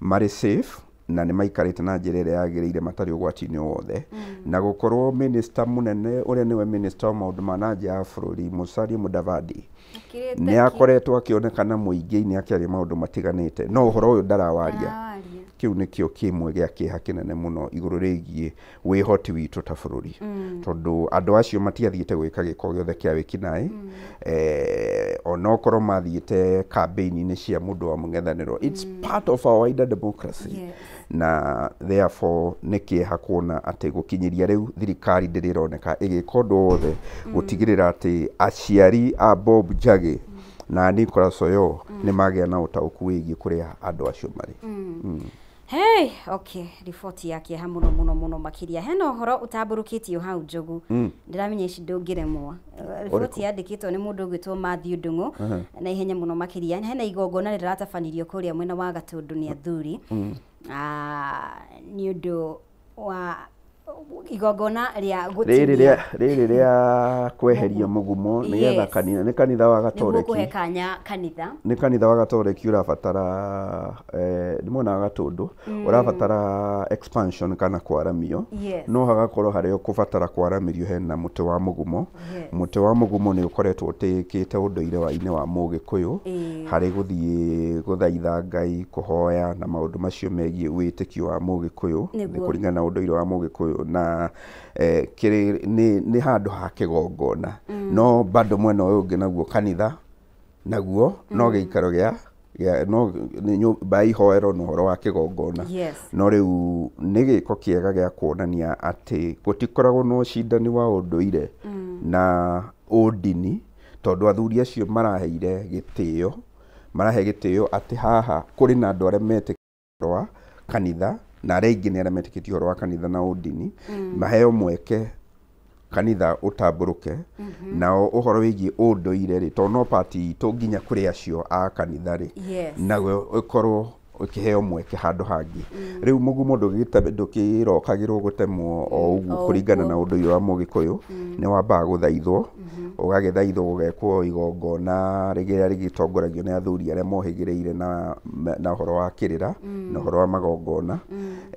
marĩ safe na nĩ maikarĩte na njĩra ĩrĩa yagĩrĩire matarĩ ũgwati-inĩ wothe. Na gũkorwo minister mũnene ũrĩa nĩwe minister wa maũndũ ma na nja ya bũrũri, Musalia Mudavadi, Akĩrĩte nĩ akoretwo akĩonekana mũingĩ-inĩ akĩaria maũndũ matiganĩte, no ũhoro ũyũ ndarawaria. Ndarawaria. Kĩu nĩkĩo kĩmwe gĩa kĩeha kĩnene mũno igũrũ rĩgiĩ wĩhoti witũ ta bũrũri, tondũ andũ acio matiathiĩte gwĩka gĩko gĩothe kĩa wĩkinaĩ, onokorwo mathiĩte kambĩini-inĩ cia mũndũ wa mũng'ethanĩro. It's part of our wider democracy. Na therefore nĩ kĩeha kuona atĩ gũkinyĩria rĩu thirikari ndĩrĩ ĩroneka ĩgĩka ũndũ wothe gũtigĩrĩra atĩ aciari a Bob Njagi na Nicholas Oyo nĩ magĩa na ũtaũku wĩgiĩ kũrĩa andũ acio marĩ. Hey, okay, riboti ya kĩeha mũno mũno mũno makĩria. Hena ũhoro ũtambũrũkĩtio hau, Njogu, ndĩramenya ici ndũngĩremwo. Riboti yandĩkĩtwo nĩ mũndũ ũgwĩtwo Matthew Ndung'u na ihenya mũno makĩria. Hena igongona rĩratabanirio kũrĩa mwena wa Gatũndũ nĩ athuri, nĩ ũndũ wa Igongona rĩa Rĩrĩ gũtinia rĩa rĩrĩ rĩa kweheria mũgumo nĩgetha kanitha, nĩ kanitha wa nĩguo Gatoreki. Kũhe kanya kanitha. Nĩ kanitha wa Gatoreki ũrabatara, nĩ mwena wa Gatũndũ, ũrabatara expansion kana kwaramio. No hagakorwo harĩa ũkũbatara kwaramĩrio hena mũtĩ wa mũgumo. Mũtĩ wa mũgumo nĩ ũkoretwo ũtĩĩkĩte ũndũire wa-inĩ wa Mũgĩkũyũ harĩ gũthiĩ gũthaitha Ngai, kũhoya na maũndũ macio megiĩ wĩtĩkio wa Mũgĩkũyũ. Nĩ kũringana na ũndũire wa Mũgĩkũyũ na kĩrĩ nĩ handũ ha kĩgongona. No bado mwena ũyũ ũngĩ naguo kanitha naguo no gĩikaro gĩa no nĩ nyũmba ya ihoero na ũhoro wa kĩgongona. No rĩu nĩ gĩko kĩega gĩa kuonania atĩ gũtikoragwo na ũcindani wa ũndũire na ũndini, tondũ athuri acio maraheire gĩtĩo, marahe gĩtĩo atĩ haha kũrĩ na andũ arĩa metĩkĩtie ũhoro wa kanitha na arĩa aingĩ nĩ arĩa metĩkĩtie ũhoro wa kanitha na ũndini, maheo mweke kanitha ũtambũrũke. Nao ũhoro wĩgiĩ ũndũire rĩ, tondũ no part itũ nginya kũrĩ acio a kanitha rĩ, naguo ũkorwo ũkĩheo mweke handũ hangĩ. Rĩu mũgumo ndũkĩrokagĩrwo gũtemwo o ũguo. O Kũringana ũguo. na ũndũire wa Mũgĩkũyũ, nĩ wambaga gũthaithwo, ũgagĩthaithwo, gũgekwo igongona rĩrĩa rĩgĩtongoragio nĩ athuri arĩa mohĩgĩrĩire na ũhoro wa kĩrĩra na ũhoro wa magongona,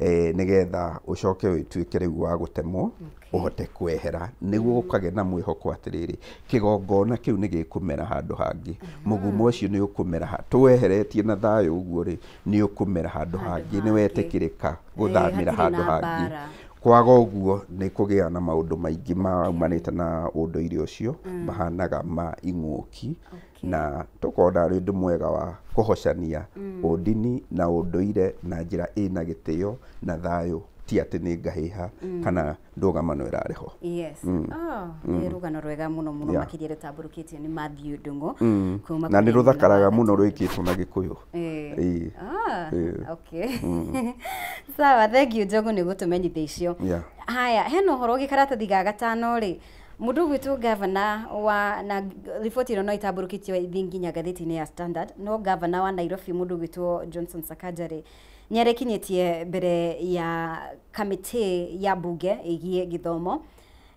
nĩgetha ũcoke ũtuĩke rĩu wa gũtemwo, ũhote kwehera, nĩguo gũkagĩa na mwĩhoko atĩrĩrĩ, kĩgongona kĩu nĩ gĩkũmera handũ hangĩ, mũgumo ũcio nĩ ũkũmera tũweheretie na thayũ ũguo rĩ, nĩ ũkũmera handũ Handũ hangĩ, nĩ hangĩ. wetĩkĩrĩka gũthamĩra Hatirĩ handũ na hangĩ. mbara. Kwaga ũguo nĩ kũgĩa na maũndũ maingĩ maumanĩte na ũndũire ũcio mahanaga ma ing'ũki, na tũkona arĩ ũndũ mwega wa kũhocania ũndini na ũndũire na njĩra ĩna gĩtĩo na thayũ, ti atĩ nĩ ngahĩha kana ndũgamano ĩrarĩ ho. Yes. Oh, nĩ rũgano rwega mũno mũno, makĩria rũtambũrũkĩtio nĩ Matthew Ndung'u kuma Na nĩ kũrĩ mwena wa rũthakaraga mũno Gatũndũ. rwĩkĩtwo na Gĩkũyũ. Okay, sawa, thank you Njogu nĩ gũtũmenyithia icio. Haya, hena ũhoro ũngĩ karatathi ga gatano rĩ, mũndũ ũgwĩtwo gavana wa, na riboti ĩno no ĩtambũrũkĩtio ĩthiĩ nginya ngathĩti-inĩ ya Standard, no gavana wa Nairobi, mũndũ ũgwĩtwo Johnson Sakaja rĩ, nĩ arekinyĩtie mbere ya kamĩtĩ ya mbunge ĩgiĩ gĩthomo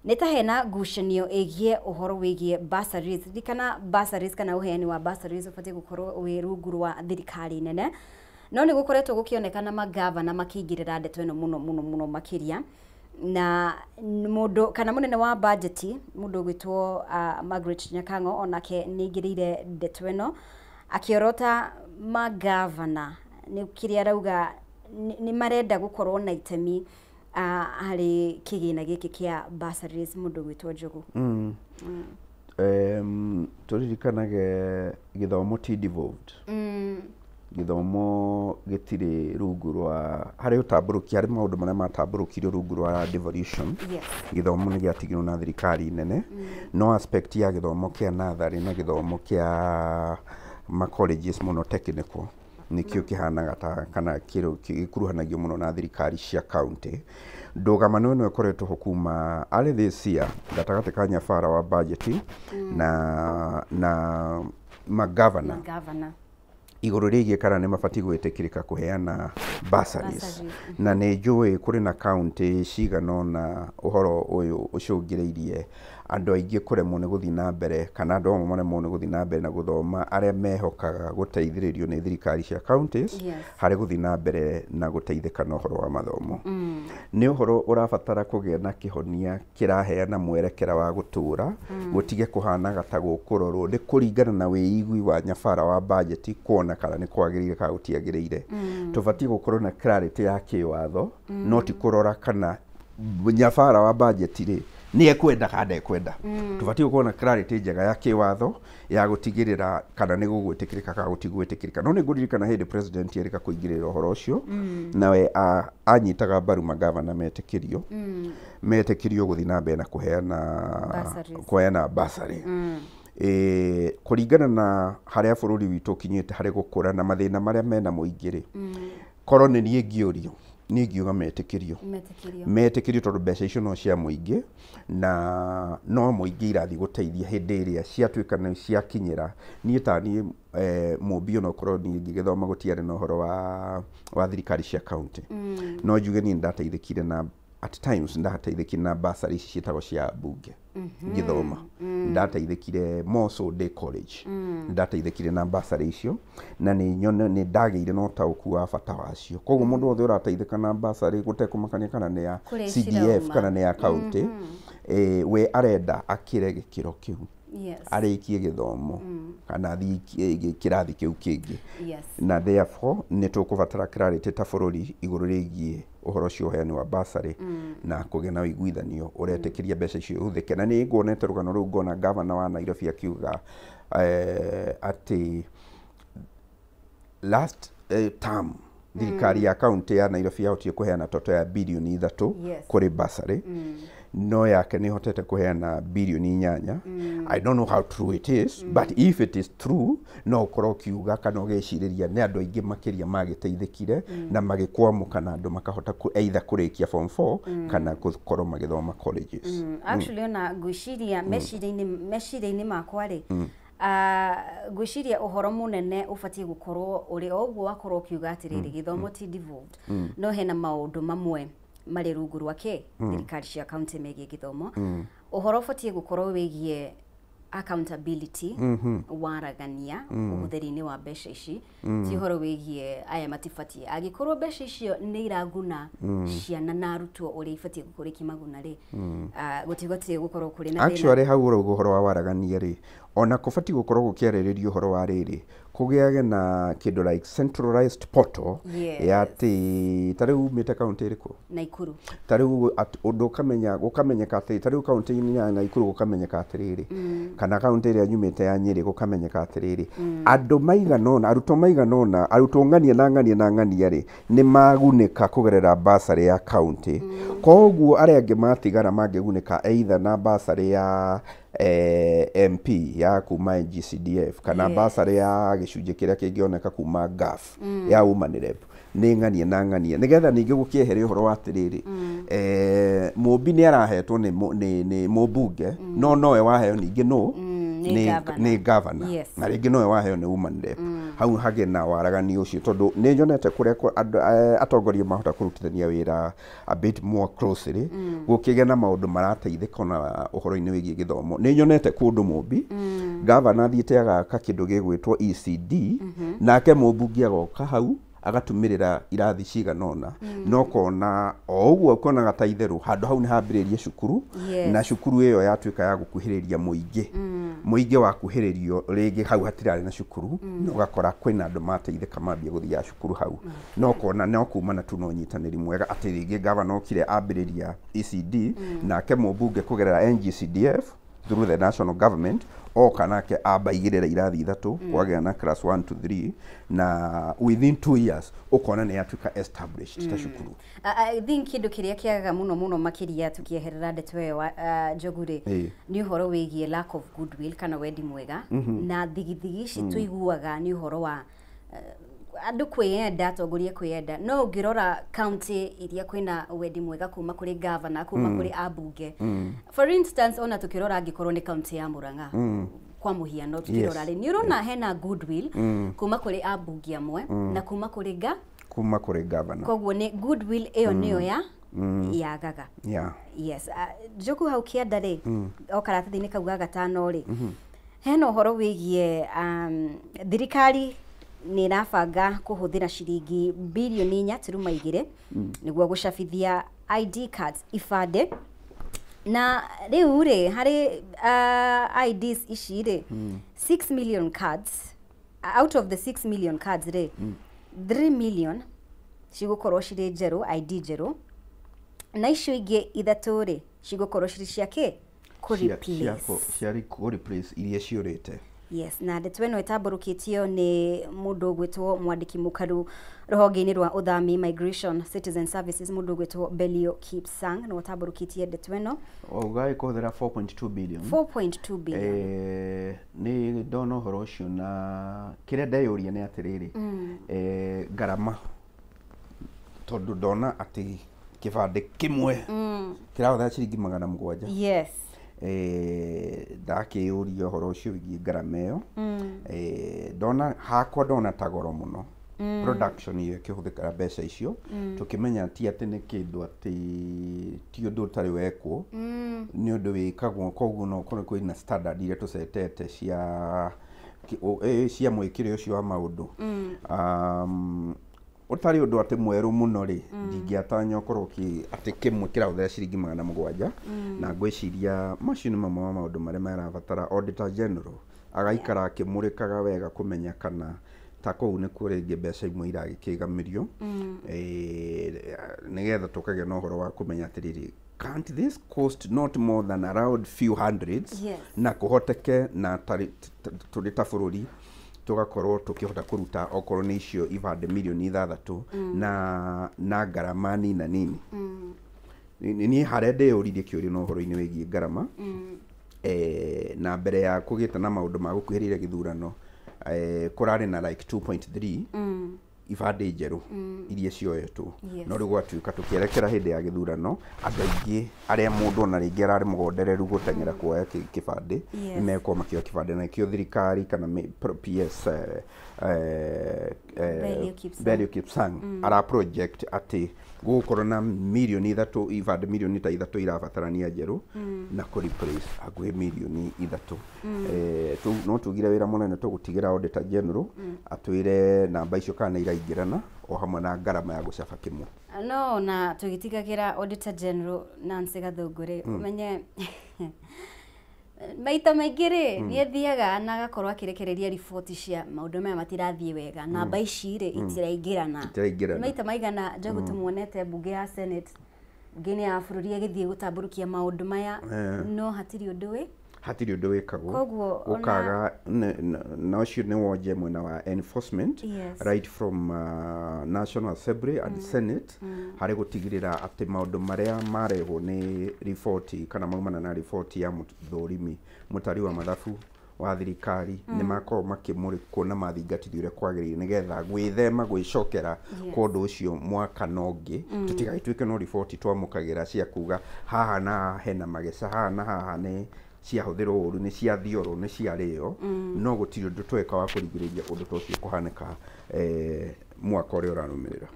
nĩ ta hena ngucanio ĩgiĩ ũhoro wĩgiĩ bursaries. Ririkana bursaries kana ũheani wa bursaries ũbatiĩ gũkorwo wĩ rungu rwa thirikari nene, no nĩ gũkoretwo gũkĩonekana magavana makĩingĩrĩra ndeto ĩno mũno mũno mũno makĩria, na mũndũ kana mũnene wa bajeti, mũndũ ũgwĩtwo Margaret Nyakang'o, onake nĩ aingĩrĩire ndeto ĩno akĩorota magavana nĩ kĩrĩa arauga nĩ marenda gũkorwo na itemi harĩ kĩgĩna gĩkĩ kĩa bursaries, mũndũ ũgwĩtwo Njogu. Tũririkanage gĩthomo ti devolved. Gĩthomo gĩtirĩ rungu rwa harĩ ũtambũrũki, harĩ maũndũ marĩa matambũrũkirio rungu rwa devolution. Gĩthomo nĩ gĩatigirwo na thirikari nene, no aspect ya gĩthomo kĩa natharĩ na gĩthomo kĩa ma colleges mũno technical nĩkĩo kĩhanaga ta kana gĩkuruhanagio mũno na thirikari cia county. Ndũgamano ĩno ĩkoretwo ho kuma early this year gatagatĩ ka nyabara wa budget na magavana Magavana igũrũ rĩgiĩ kana nĩ mabatiĩ gwĩtĩkĩrĩka kũheana bursaries. Bursaries. Na nĩ njũĩ kũrĩ na county cigana ũna ũhoro ũyũ ũcũngĩrĩirie andũ aingĩ kũremwo nĩ gũthiĩ na mbere, kana andũ amwe maremwo nĩ gũthiĩ na mbere na gũthoma, arĩa mehokaga gũteithĩrĩrio nĩ thirikari cia counties harĩ gũthiĩ na mbere na gũteithĩka na ũhoro wa mathomo. Nĩ ũhoro ũrabatara kũgĩa na kĩhonia kĩraheana mwerekera wa gũtũũra, gũtige kũhanaga ta gũkũrorwo nĩ kũringana na wĩigwi wa nyabara wa bajeti kuona kana nĩ kwagĩrĩire kana gũtiagĩrĩire. Tũbatiĩ gũkorwo na clarity ya kĩwatho, no ti kũrora kana nyabara wa bajeti rĩ nĩ ekwenda kana ndekwenda. Tũbatiĩ gũkorwo na clarity njega ya kĩwatho ya gũtigĩrĩra kana nĩ gũgwĩtĩkĩrĩka kana gũtigwĩtĩkĩrĩka. No nĩ ngũririkana hĩndĩ president erĩka kũingĩrĩra ũhoro ũcio, nawe anyitaga mbaru magavana metĩkĩrio gũthiĩ na mbere na kũheana Bursaries. Kũheana bursary. Kũringana na harĩa bũrũri witũ ũkinyĩte harĩ gũkũra na mathĩna marĩa mena mũingĩ rĩ, korwo nĩ niĩ ngĩũrio, niĩ ngiuga metĩkĩrio. Metĩkĩrio. Metĩkĩrio, tondũ mbeca icio no cia mũingĩ na no mũingĩ irathiĩ gũteithia hĩndĩ ĩrĩa ciatuĩka nĩ ciakinyĩra. Niĩ ta niĩ mũmbi, onokorwo niĩ ngĩgĩthoma gũtiarĩ na ũhoro wa thirikari cia county, no njuge niĩ nĩndateithĩkire na At times ndateithĩkire na bursary ici ciĩtagwo cia mbunge ngĩthoma. Ndateithĩkire more so ndĩ college, ndateithĩkire na bursary icio, na nĩ nyone nĩ ndagĩire na ũtaũku wa bata wacio. Koguo mũndũ wothe ũrateithĩka na bursary, gũtekũmakania kana nĩ ya Kũrĩa CDF cirauma. kana nĩ ya county, we arenda akĩre gĩkĩro kĩu, arĩkie gĩthomo kana athiĩ kĩrathi kĩu kĩngĩ. Na therefore nĩ tũkũbatara clarity ta bũrũri igũrũ rĩgiĩ ũhoro ũcio, ũheani wa bursary, na kũgĩa na ũiguithanio ũretĩkĩria mbeca icio ihũthĩke. Na nĩ nguonete rũgano rũu, ngona gavana wa Nairobi akiuga atĩ last term thirikari ya kaunti ya Nairobi yahotire kũheana toto ya birioni 3 kũrĩ bursary, no yake nĩ hotete kũheana birioni 8. I don't know how true it is, but if it is true, no ũkorwo ũkiuga kana ũgecirĩria nĩ andũ aingĩ makĩria magĩteithĩkire na magĩkwamũka, na andũ makahota either kũrĩkia form 4 kana gũkorwo magĩthoma colleges. Actually ona ngwĩciria meciria-inĩ makwa rĩ, ngwĩciria ũhoro mũnene ũbatiĩ gũkorwo ũrĩ o ũguo wakorwo ũkiuga atĩrĩrĩ, gĩthomo ti devolved, no hena maũndũ mamwe marĩ rungu rwa kĩ thirikari cia kaunti megiĩ gĩthomo. Ũhoro ũbatiĩ gũkorwo wĩgiĩ accountability, waragania ũhũthĩri-inĩ wa mbeca ici, ti ũhoro wĩgiĩ aya matibatiĩ. Angĩkorwo mbeca icio nĩ iraguna ciana na arutwo ũrĩa ibatiĩ gũkorwo ikĩmaguna rĩ, gũtigũtiĩ gũkorwo kũrĩ na thĩna. Actually, hau ũrauga ũhoro wa waragania rĩ, ona kũbatiĩ gũkorwo gũkĩarĩrĩrio ũhoro wa rĩrĩ, kũgĩage na kĩndũ like centralized portal ya atĩ ta rĩu umĩte kaunti ĩrĩkũ? Naikuru. Ta rĩu ũndũ ũkamenya, gũkamenyeka atĩ ta rĩu kaunti-inĩ ya Naikuru gũkamenyeka atĩrĩrĩ, kana kaunti ĩrĩa nyumĩte ya Nyĩrĩ gũkamenyeka atĩrĩrĩ, andũ maigana ũna, arutwo maigana ũna, arutwo ng'ania na ng'ania na ng'ania rĩ, nĩ magunĩka kũgerera bursary ya kaunti. Koguo arĩa angĩ matigara mangĩgunĩka either na bursary ya MP ya kuma NGCDF kana bursary ya gĩcunjĩ kĩrĩa kĩngĩoneka kuma GAF ya woman rep, nĩ ng'ania na ng'ania, nĩgetha ningĩ gũkĩehere ũhoro wa atĩrĩrĩ, mũmbi nĩ arahetwo nĩ mũmbunge, no nowe waheo ningĩ no nĩ governor. Nĩ governor na rĩngĩ nowe waheo nĩ woman rep. Hau hagĩ na waragani ũcio, tondũ nĩ nyonete kũrĩa andũ atongoria mahota kũrutithania wĩra a bit more closely, gũkĩgĩa na maũndũ marateithĩka. Ona ũhoro-inĩ wĩgiĩ gĩthomo, nĩ nyonete kũndũ mũmbi gavana athiĩte agaka kĩndũ gĩgwĩtwo ECD, nake mũmbunge agoka hau agatumĩrĩra irathi cigana ũna, no kona o ũguo ũkonaga ta itherũ handũ hau nĩ hambĩrĩrie cukuru, na cukuru ĩyo yatuĩka ya gũkuhĩrĩria mũingĩ. Mũingĩ wakuhĩrĩrio rĩngĩ, hau hatirarĩ na cukuru, na ũgakora kwĩna andũ mateithĩka mambia gũthiaga cukuru hau, no kona no kumana tu na ũnyitanĩri mwega, atĩ rĩngĩ gavana okire ambĩrĩria ECD, nake mũmbunge kũgerera NGCDF through the national government oka nake amba igĩrĩra irathi ithatũ, kwagĩa na class 1 to 3, na within 2 years ũkona nĩ yatuĩka established ta cukuru. I think kĩndũ kĩrĩa kĩagaga mũno mũno makĩria, tukĩeherera ndeto ĩyo wa Njogu rĩ, nĩ ũhoro wĩgiĩ lack of goodwill kana wendi mwega, na thigithigi ici tũiguaga nĩ ũhoro wa andũ kwĩyenda, atongoria kwĩyenda. No ũngĩrora county iria kwĩna wendi mwega kuma kũrĩ governor, kuma kũrĩ ambunge, for instance, ona tukĩrora angĩkorwo nĩ county ya Murang'a kwa mũhiano, tukĩrora rĩ, nĩ ũrona hena goodwill kuma kũrĩ ambunge amwe na kuma kũrĩ ga kuma kũrĩ governor. Koguo nĩ goodwill ĩyo nĩyo ya yagaga. Yes, Njogu, hau kĩanda rĩ, o karatathi-inĩ kau ga gatano rĩ, hena ũhoro wĩgiĩ thirikari nĩ ĩrabanga kũhũthĩra ciringi birioni 4.2 nĩguo gũcabithia ID cards, ibandĩ. Na rĩu rĩ, harĩ IDs ici rĩ, 6 million cards, out of the 6 million cards rĩ, 3 million cigũkorwo cirĩ njerũ, ID njerũ, na icio ingĩ ithatũ rĩ, cigũkorwo cirĩ cia kĩ? Kũ replace. Cia kũ replace iria ciũrĩte. Yes, na ndeto ĩno ĩtambũrũkĩtio nĩ mũndũ ũgwĩtwo mwandĩki mũkaru rũhonge-inĩ rwa ũthami, Migration Citizen Services, mũndũ ũgwĩtwo Belio Kipsang nĩwe ũtambũrũkĩtie ndeto ĩno. Ũgagĩ kũhũthĩra 4.2 billion. 4.2 billion. Nĩ ndona ũhoro ũcio, na kĩrĩa ndeyũria nĩ atĩrĩrĩ, ngarama, tondũ ndona atĩ kĩbandĩ kĩmwe kĩrahũthĩra ciringi 700. Ndakĩyũria ũhoro ũcio wĩgiĩ ngarama ĩyo. Ndona hakwa ndona ta goro mũno. Production iyo ĩkĩhũthĩka mbeca icio, tũkĩmenya ti atĩ nĩ kĩndũ atĩ ti ũndũ ũtarĩ wekwo, nĩ ũndũ wĩkagwo. Koguo no ũkorwo kwĩna standard iria tũcetete cia cia mwĩkĩre ũcio wa maũndũ. Ũtarĩ ũndũ atĩ mwerũ mũno rĩ, ndingĩatanya ũkorwo atĩ kĩmwe kĩrahũthĩra ciringi 700. Na ngwĩciria macio nĩ mamwe ma maũndũ marĩa marabatara Auditor General agaikara akĩmũrĩkaga wega kũmenya kana ta kũu nĩkuo rĩngĩ mbeca imwe iragĩkĩgamĩrio, nĩgetha tũkagĩa na ũhoro wa kũmenya atĩrĩrĩ, can't this cost not more than around few hundreds? Na kũhoteke na tũrĩ ta bũrũri tũgakorwo tũkĩhota kũruta okorwo nĩ icio ibandĩ mirioni 6 na ngarama nina nini. Niĩ harĩa ndĩyũririe kĩũria na ũhoro-inĩ wĩgiĩ ngarama, na mbere ya kũgĩte na maũndũ ma gũkuhĩrĩria gĩthurano, kũrarĩ na like 2.3 ibandĩ njerũ iria cioetwo. No rĩu gwatuĩka tũkĩerekera hĩndĩ ya gĩthurano, andũ aingĩ arĩa mũndũ ona rĩngĩ ararĩ mũgondereru gũteng'era kuoya kĩbandĩ nĩmekorwo makĩoya kĩbandĩ, na nĩkĩo thirikari kana PS Belio Kipsang. Belio Kipsang ara project atĩ gũgũkorwo na mirioni 3, ibandĩ mirioni ta 3 irabatarania njerũ na kũ replace hakuhĩ mirioni 3. No tugire wĩra mũnene tũgũtigĩra Auditor General atwĩre namba icio kana nĩ iraingĩrana o hamwe na ngarama ya gũcaba kĩmwe. No na tũgĩtigagĩra Auditor General Nancy Gathũngũrĩ, ũmenye maita maingĩ rĩ, nĩ athiaga na agakorwo akĩrekereria riboti cia maũndũ maya matirathiĩ wega, namba ici rĩ itiraingĩrana. Itiraingĩrana. Maita maigana Njogu tũmuonete mbunge ya Senate, mbunge-inĩ ya bũrũri, agĩthiĩ gũtambũrũkia maũndũ maya, no hatirĩ ũndũ wĩ Hatirĩ ũndũ wĩkagwo. Koguo Ũkaga na ũcio nĩ wonje mwena wa enforcement right from National Assembly and Senate harĩ gũtigĩrĩra atĩ maũndũ marĩa marehwo nĩ riboti kana maumana na riboti ya mũthũrimi mũtari wa mathabu wa thirikari nĩ makorwo makĩmũrĩkwo na mathingatithio ũrĩa kwagĩrĩire, nĩgetha gwĩthema gwĩcokera kwa ũndũ ũcio mwaka na ũngĩ, tũtigagĩtuĩke no riboti twamũkagĩra cia kuga haha na haha hena mageca, haha na haha nĩ ciahũthĩrwo ũru, nĩ ciathiorwo, nĩ ciarĩo, no gũtirĩ ũndũ tweka wa kũrigĩrĩria ũndũ ta ũcio kũhanĩka mwaka ũrĩa ũrarũmĩrĩra.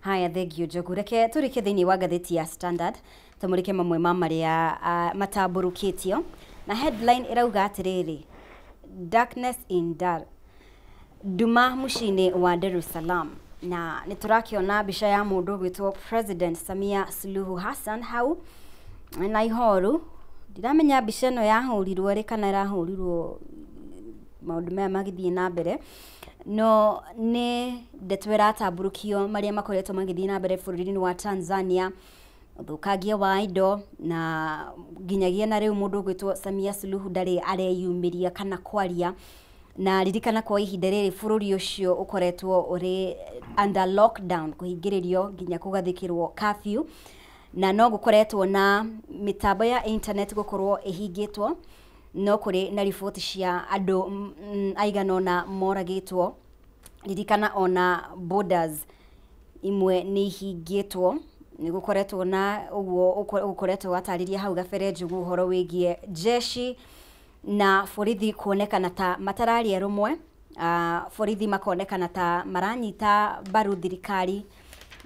Haya, thengio Njogu. Reke tũrĩke thĩinĩ wa ngathĩti ya Standard, tũmũrĩke mamwe ma marĩa matambũrũkĩtio, na headline ĩrauga atĩrĩrĩ, "Darkness in Dar", nduma mũciĩ-inĩ wa Dar es Salaam. Na nĩ tũrakĩona mbica ya mũndũ ũgwĩtwo President Samia Suluhu Hassan hau na ihoru. Ndiramenya mbica ĩno yahũrirwo rĩ kana ĩrahũrirwo maũndũ maya magĩthiĩ na mbere, no nĩ ndeto ĩratambũrũkio marĩa makoretwo magĩthiĩ na mbere bũrũri-inĩ wa Tanzania, ũthũkangia wa indo, na nginyagia na rĩu mũndũ ũgwĩtwo Samia Suluhu ndarĩ areyumĩria kana kwaria. Na ririkana kwa ihinda rĩrĩ bũrũri ũcio ũkoretwo ũrĩ under lockdown, kũhingĩrĩrio nginya kũgathĩkĩrwo curfew, na no gũkoretwo na mĩtambo ya internet gũkorwo ĩhingĩtwo, no kũrĩ na riboti cia andũ aigana ũna moragĩtwo. Ririkana ona borders imwe nĩ ihingĩtwo. Nĩ gũkoretwo na ũguo ũkoretwo watarĩria hau gabere Njugu ũhoro wĩgiĩ jeshi na borithi kuonekana ta matararia rũmwe, borithi makonekana ta maranyita mbaru thirikari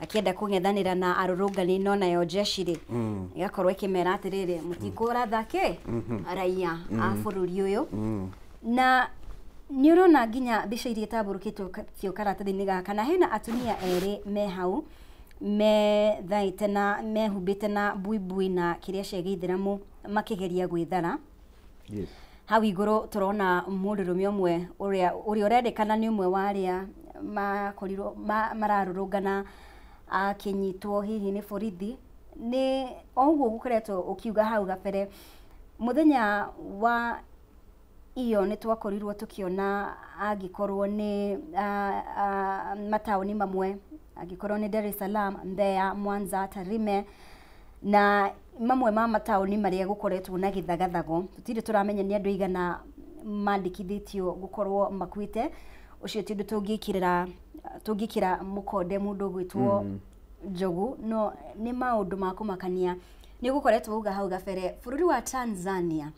akĩenda kũng'ethanĩra na arũrũngani, no nayo jeshi rĩ ĩgakorwo ĩkĩmera atĩrĩrĩ, mũtikũratha kĩ raia a bũrũri ũyũ. Na nĩ ũrona nginya mbica iria itambũrũkĩtio karatathi-inĩ gaka, na hena atumia erĩ me hau methaĩte na mehumbĩte na buibui na kĩrĩa cia gĩithĩramu makĩgeria gwĩthara. Hau igũrũ tũrona mũndũrũme ũmwe ũrĩa ũrendekana nĩ ũmwe wa arĩa makorirwo mararũrũngana akĩnyitwo hihi nĩ borithi. Nĩ o ũguo gũkoretwo ũkiuga hau gabere, mũthenya wa iyo nĩ twakorirwo tũkĩona angĩkorwo nĩ mataũni mamwe, angĩkorwo nĩ Dar es Salaam, Mbeya, Mwanza, Tarime na mamwe ma mataũni marĩa gũkoretwo na gĩthagathago. Tũtirĩ tũramenya nĩ andũ aigana mandĩkithĩtio gũkorwo makuĩte. Ũcio ti ũndũ tũngĩkĩra mũkonde mũndũ ũgwĩtwo Njogu, no nĩ maũndũ ma kũmakania. Nĩ gũkoretwo uga hau gabere bũrũri wa Tanzania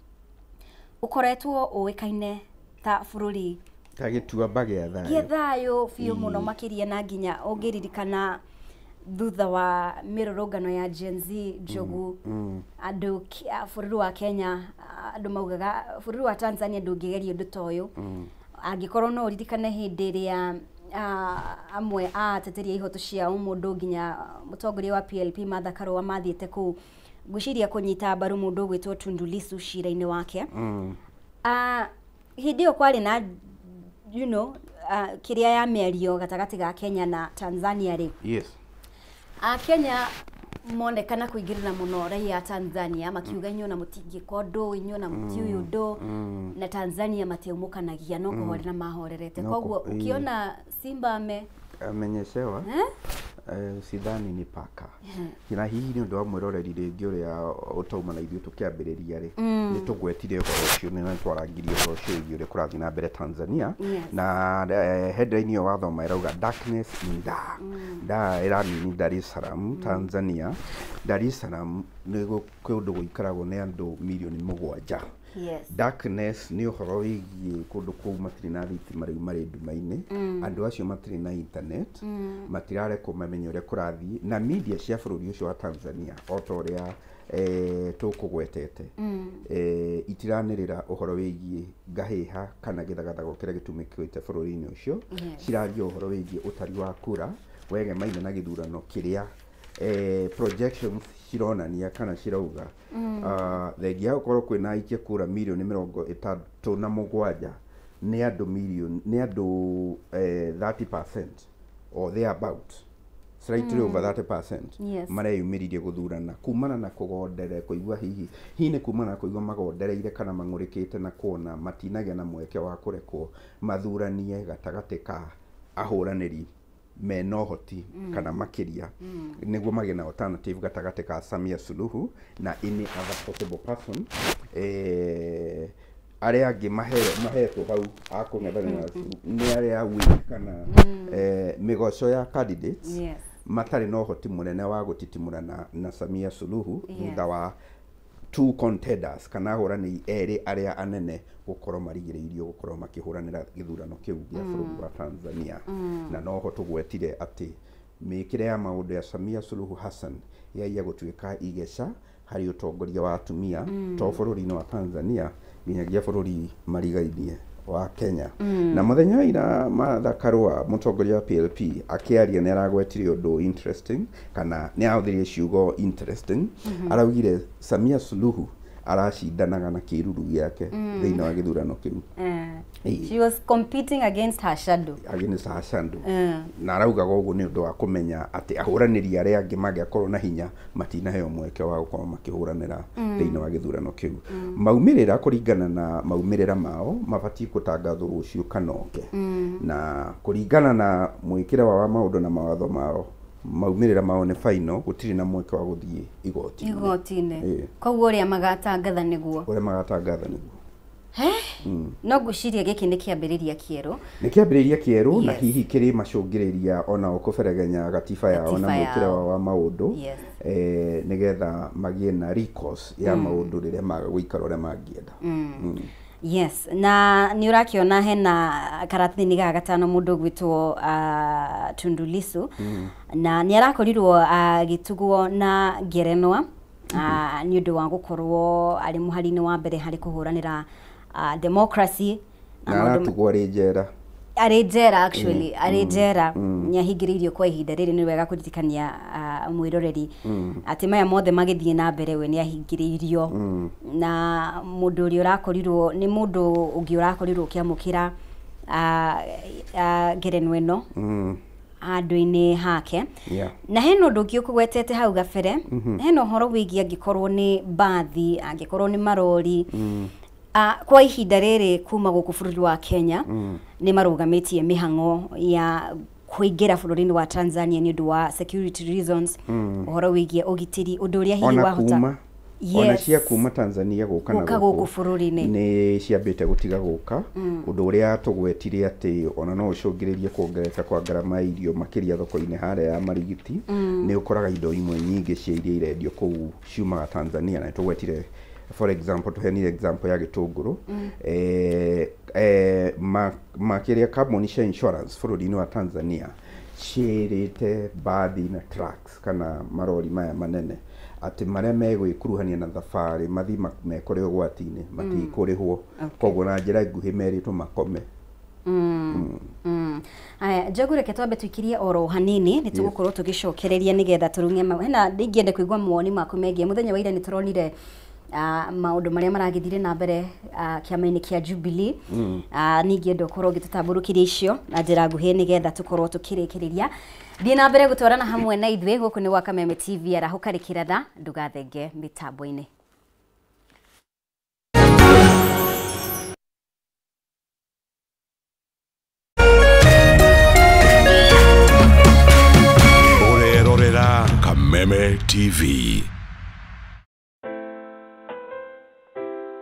ũkoretwo ũĩkaine ta bũrũri Ta gĩtuamba gĩa gĩa thayũ. Thayũ biũ mũno makĩria, na nginya ũngĩririkana thutha wa mĩrũrũngano ya Gen Z, Njogu, andũ bũrũri wa Kenya, andũ maugaga bũrũri wa Tanzania ndũngĩgeria ũndũ ta ũyũ. Angĩkorwo no ũririkane hĩndĩ ĩrĩa amwe a ateteri a ihoto cia ũmũndũ, nginya mũtongoria wa PLP Martha Karũa, mathiĩte kũu ngwĩciria kũnyita mbaru mũndũ ũgwĩtwo Tundu Lissu cira-inĩ wake. Hĩndĩ ĩyo kwarĩ na kĩrĩa ya mĩario gatagatĩ ga Kenya na Tanzania rĩ, a Kenya monekana kũingĩrĩra mũno raia a Tanzania, makiuga inyuĩ ona mũtingĩka ũndũ, inyuĩ ona mũtiũĩ ũndũ, na Tanzania matiaumũkanagia, no kũhorera mahorerete. Koguo ũkĩona simba ame amenyeshewa, sidhani ni paka. Na hihi nĩ ũndũ wa mwĩroreri rĩngĩ ũrĩa ũtauma na ithuĩ tũkĩambĩrĩria rĩ, nĩ tũgwetire ũhoro ũcio, nĩ twarangirie ũhoro ũcio wĩgiĩ ũrĩa kũrathiĩ na mbere Tanzania. Na headline ĩyo wathoma ĩrauga "Darkness in Dar". Dar ĩramini Dar es Salaam, Tanzania. Dar es Salaam nĩ kũndũ gũikaragwo nĩ andũ mirioni 7. Darkness nĩ ũhoro wĩgiĩ kũndũ kũu matirĩ na thitima, rĩu marĩ nduma-inĩ. Andũ acio matirĩ na internet, matirarekwo mamenye ũrĩa kũrathiĩ na media cia bũrũri ũcio wa Tanzania, o ta ũrĩa tũkũgwetete, itiranĩrĩra ũhoro wĩgiĩ ngahĩha kana gĩthagathago kĩrĩa gĩtumĩkĩte bũrũri-inĩ ũcio. Ciraria ũhoro wĩgiĩ ũtari wa kura wegemaine na gĩthurano kĩrĩa projections cironania kana cirauga, thengia ya gũkorwo kwĩna aikia kura mirioni 37, nĩ andũ mirioni, nĩ andũ 30% or thereabout, slightly over 30%, mareyumĩririe gũthurana kumana na kũgondere kũigua, hihi hihi nĩ kumana na kũigua magondereire kana mang'ũrĩkĩte na kuona matinagĩa na mweke wa kũrekwo mathuranie gatagatĩ ka ahũranĩri mena ũhoti kana makĩria, nĩguo magĩe na alternative gatagatĩ ka Samia Suluhu na any other possible person, arĩa angĩ mahetwo hau a kũng'ethanĩra na Suluhu nĩ arĩa weak kana mĩgoco ya candidates matarĩ na ũhoti mũnene wa gũtitimũrana na Samia Suluhu, thutha wa two contenders kana ahũranĩri erĩ arĩa anene gũkorwo marigĩrĩirio gũkorwo makĩhũranĩra gĩthurano kĩu gĩa bũrũri wa Tanzania. Na noho tũgwetire atĩ mĩkĩre ya maũndũ ya Samia Suluhu Hassan yaiya gũtuĩka igeca harĩ ũtongoria wa atumia, to bũrũri-inĩ wa Tanzania, nginyagia bũrũri marigainie wa Kenya. Na mũthenya wa ira Martha Karũa, mũtongoria wa PLP, akĩaria nĩ aragwetire ũndũ interesting, kana nĩ ahũthĩrire ciugo interesting. Araugire Samia Suluhu aracindanaga na kĩruru gĩake thĩinĩ wa gĩthurano kĩu. She was competing against her shadow. Against her shadow. Na araugaga ũguo nĩ ũndũ wa kũmenya atĩ ahũranĩri arĩa angĩ mangĩakorwo na hinya matinaheo mweke wa gũkorwo makĩhũranĩra thĩinĩ wa gĩthurano kĩu. Maumĩrĩra, kũringana na maumĩrĩra mao, mabatiĩ gũtangathwo rũciũ kana oke, na kũringana na mwĩkĩre wao wa maũndũ na mawatho mao, maumĩrĩra mao nĩ final, gũtirĩ na mweke wa gũthiĩ igoti-inĩ. Igoti-inĩ. Ĩĩ. Koguo ũrĩa magatangatha nĩguo. Ũrĩa magatangatha nĩguo. No ngwĩciria gĩkĩ nĩ kĩambĩrĩria kĩerũ. Nĩ kĩambĩrĩria kĩerũ na hihi kĩrĩ macũngĩrĩria onao kũberegenya gatiba yao na Gatiba mwĩkĩre yao. wao wa maũndũ, nĩgetha magĩe na recourse ya maũndũ rĩrĩa maga gũikara ũrĩa mangĩenda. Yes, na nĩ ũrakĩona hena karatathi-inĩ gaka gatano mũndũ ũgwĩtwo Tundu Lissu, na nĩ arakorirwo agĩtugwo na ngerenwa nĩ ũndũ wa gũkorwo arĩ mũhari-inĩ wa mbere harĩ kũhũranĩra democracy na maũndũ aratugwo arĩ njera. Arĩ njera, actually arĩ njera, nĩ ahingĩrĩirio kwa ihinda rĩrĩ. Nĩ wega kũririkania mwĩroreri atĩ maya mothe magĩthiĩ na mbere, we nĩ ahingĩrĩirio, na mũndũ ũrĩa ũrakorirwo nĩ mũndũ ũngĩ ũrakorirwo ũkĩamũkĩra ngerenwa ĩno handũ-inĩ hake. Na hena ũndũ ũngĩ ũkũgwetete hau gabere, hena ũhoro wĩgiĩ angĩkorwo nĩ mbathi, angĩkorwo nĩ marori, kwa ihinda rĩrĩ kuma gũkũ bũrũri wa Kenya nĩ marũgamĩtie mĩhang'o ya kũingĩra bũrũri-inĩ wa Tanzania nĩ ũndũ wa security reasons, ũhoro wĩgiĩ ũgitĩri, ũndũ ũrĩa hihi ona wahota kuma ona cia kuma Tanzania gũka na gũka gũkũ bũrũri-inĩ. Nĩ ciambĩte gũtiga gũka, ũndũ ũrĩa tũgwetire atĩ ona no ũcũngĩrĩrie kuongerereka kwa ngarama ya irio makĩria thoko-inĩ harĩa ya Marigiti. Nĩ ũkoraga indo imwe nyingĩ cia iria irendio kũu ciumaga Tanzania, na nĩ tũgwetire For example, tuheanire example ya gĩtũngũrũ, makĩria kambuni cia insurance bũrũri-inĩ wa Tanzania ciĩrĩte mbathi na trucks kana marori maya manene atĩ marĩa megwĩkuruhania na thabarĩ mathiĩ mekore ũgwati-inĩ matikũrĩhwo. Koguo na njĩra nguhĩ merĩtwo makome. Aya, Njogu, reke twambe tuikirie oro hanini nĩ tũgũkorwo tũgĩcokereria nĩgetha tũrung'e hena ndingĩenda kũigua mawoni maku megiĩ mũthenya wa ira nĩ tũronire maũndũ marĩa maragĩthire na mbere kĩama-inĩ kĩa Jubilee. Ningĩenda ũkorwo ũgĩtũtambũrũkĩria icio na njĩra nguhĩ nĩgetha tũkorwo tũkĩrĩkĩrĩria. Thiĩ na mbere gũtwarana hamwe na ithuĩ gũkũ nĩ gwa Kameme TV, arahũka rĩkĩratha ndũgathenge mĩtambo-inĩ. Ũrerorera Kameme TV.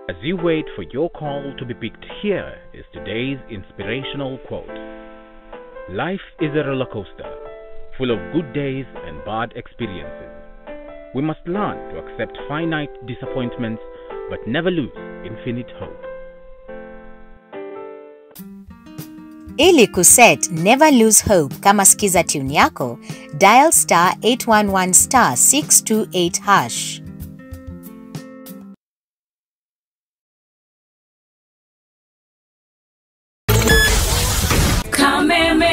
As you wait for your call to be picked, here is today's inspirational quote. Life is a roller coaster, full of good days and bad experiences. We must learn to accept finite disappointments, but never lose infinite hope. Ili kuset Never Lose Hope kama skiza tune yako, dial star 811 star 628 hash. Kameme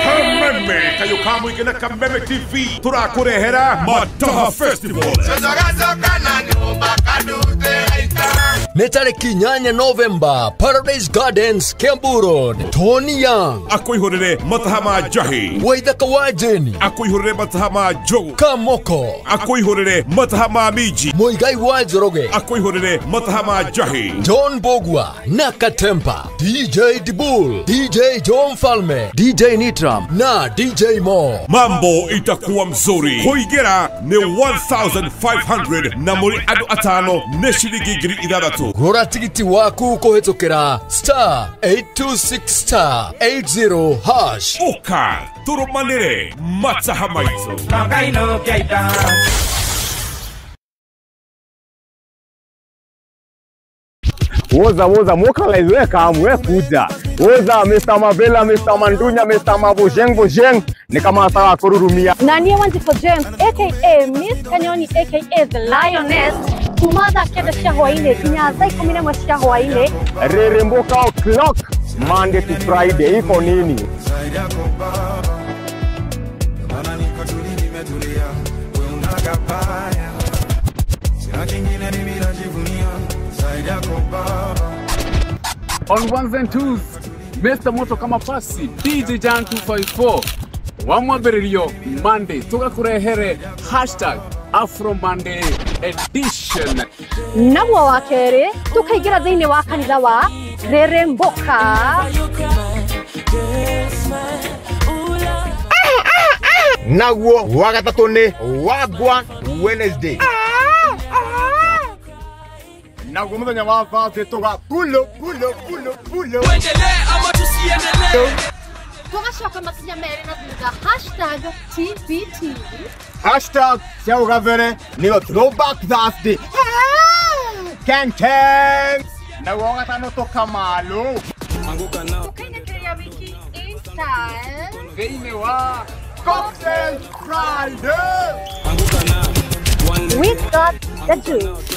Kameme TV turakurehera Mataha Festival. Nĩ tarĩki 8 November, Paradise Gardens, Kiambu Road. Tony Young akwĩhũrĩre mataha ma njahi, Waithaka wa Jeni akwĩhũrĩre mataha ma njogu, Kamoko akwĩhũrĩre mataha ma minji, Muigai wa Njoroge akwĩhũrĩre mataha ma njahi, John Bogwa na Katempa, DJ Dibul, DJ John Falme, DJ Nitram na DJ Mo. Mambo itakuwa mzuri. Kuingĩra nĩ 1500 na mũrĩ andũ atano nĩ ciringi 6000. Gũra tigiti waku kũhĩtũkĩra star 826 star 80 hash. Ũka tũrũmanĩre mataha maitũ. Woza woza mokalize weka amwe kuja. Woza Mr. Mavela, Mr. Mandunya, Mr. Mabojeng Bojeng ni kama sawa kururumia. Nanie Wanjiko James aka Miss Kanyoni aka The Lioness kuma thaa 9 cia hwainĩ nginya thaa 11 cia hwainĩ. Reremboka o'clock Monday to Friday iko nini? On ones and twos, Mr. Moto kama pasi, DJ Jan 254, wamwambĩrĩrio Monday, tũgakũrehere hashtag Afro Monday edition. Naguo wa kerĩ tũkaingĩra thĩinĩ wa kanitha wa Reremboka. Naguo wa gatatũ nĩ Wagwan Wednesday. Naguo mũthenya wa Thursday tũga pulo pulo pulo pulo. Tũgacoka makinya merĩ na thutha hashtag TBT. Hashtag cia ũgabere nĩyo Throwback Thursday. Ken Ken. Naguo wa gatano tũkamalo. Tũkainĩkĩria wiki in style thĩinĩ wa Cocktail Friday. We got the juice.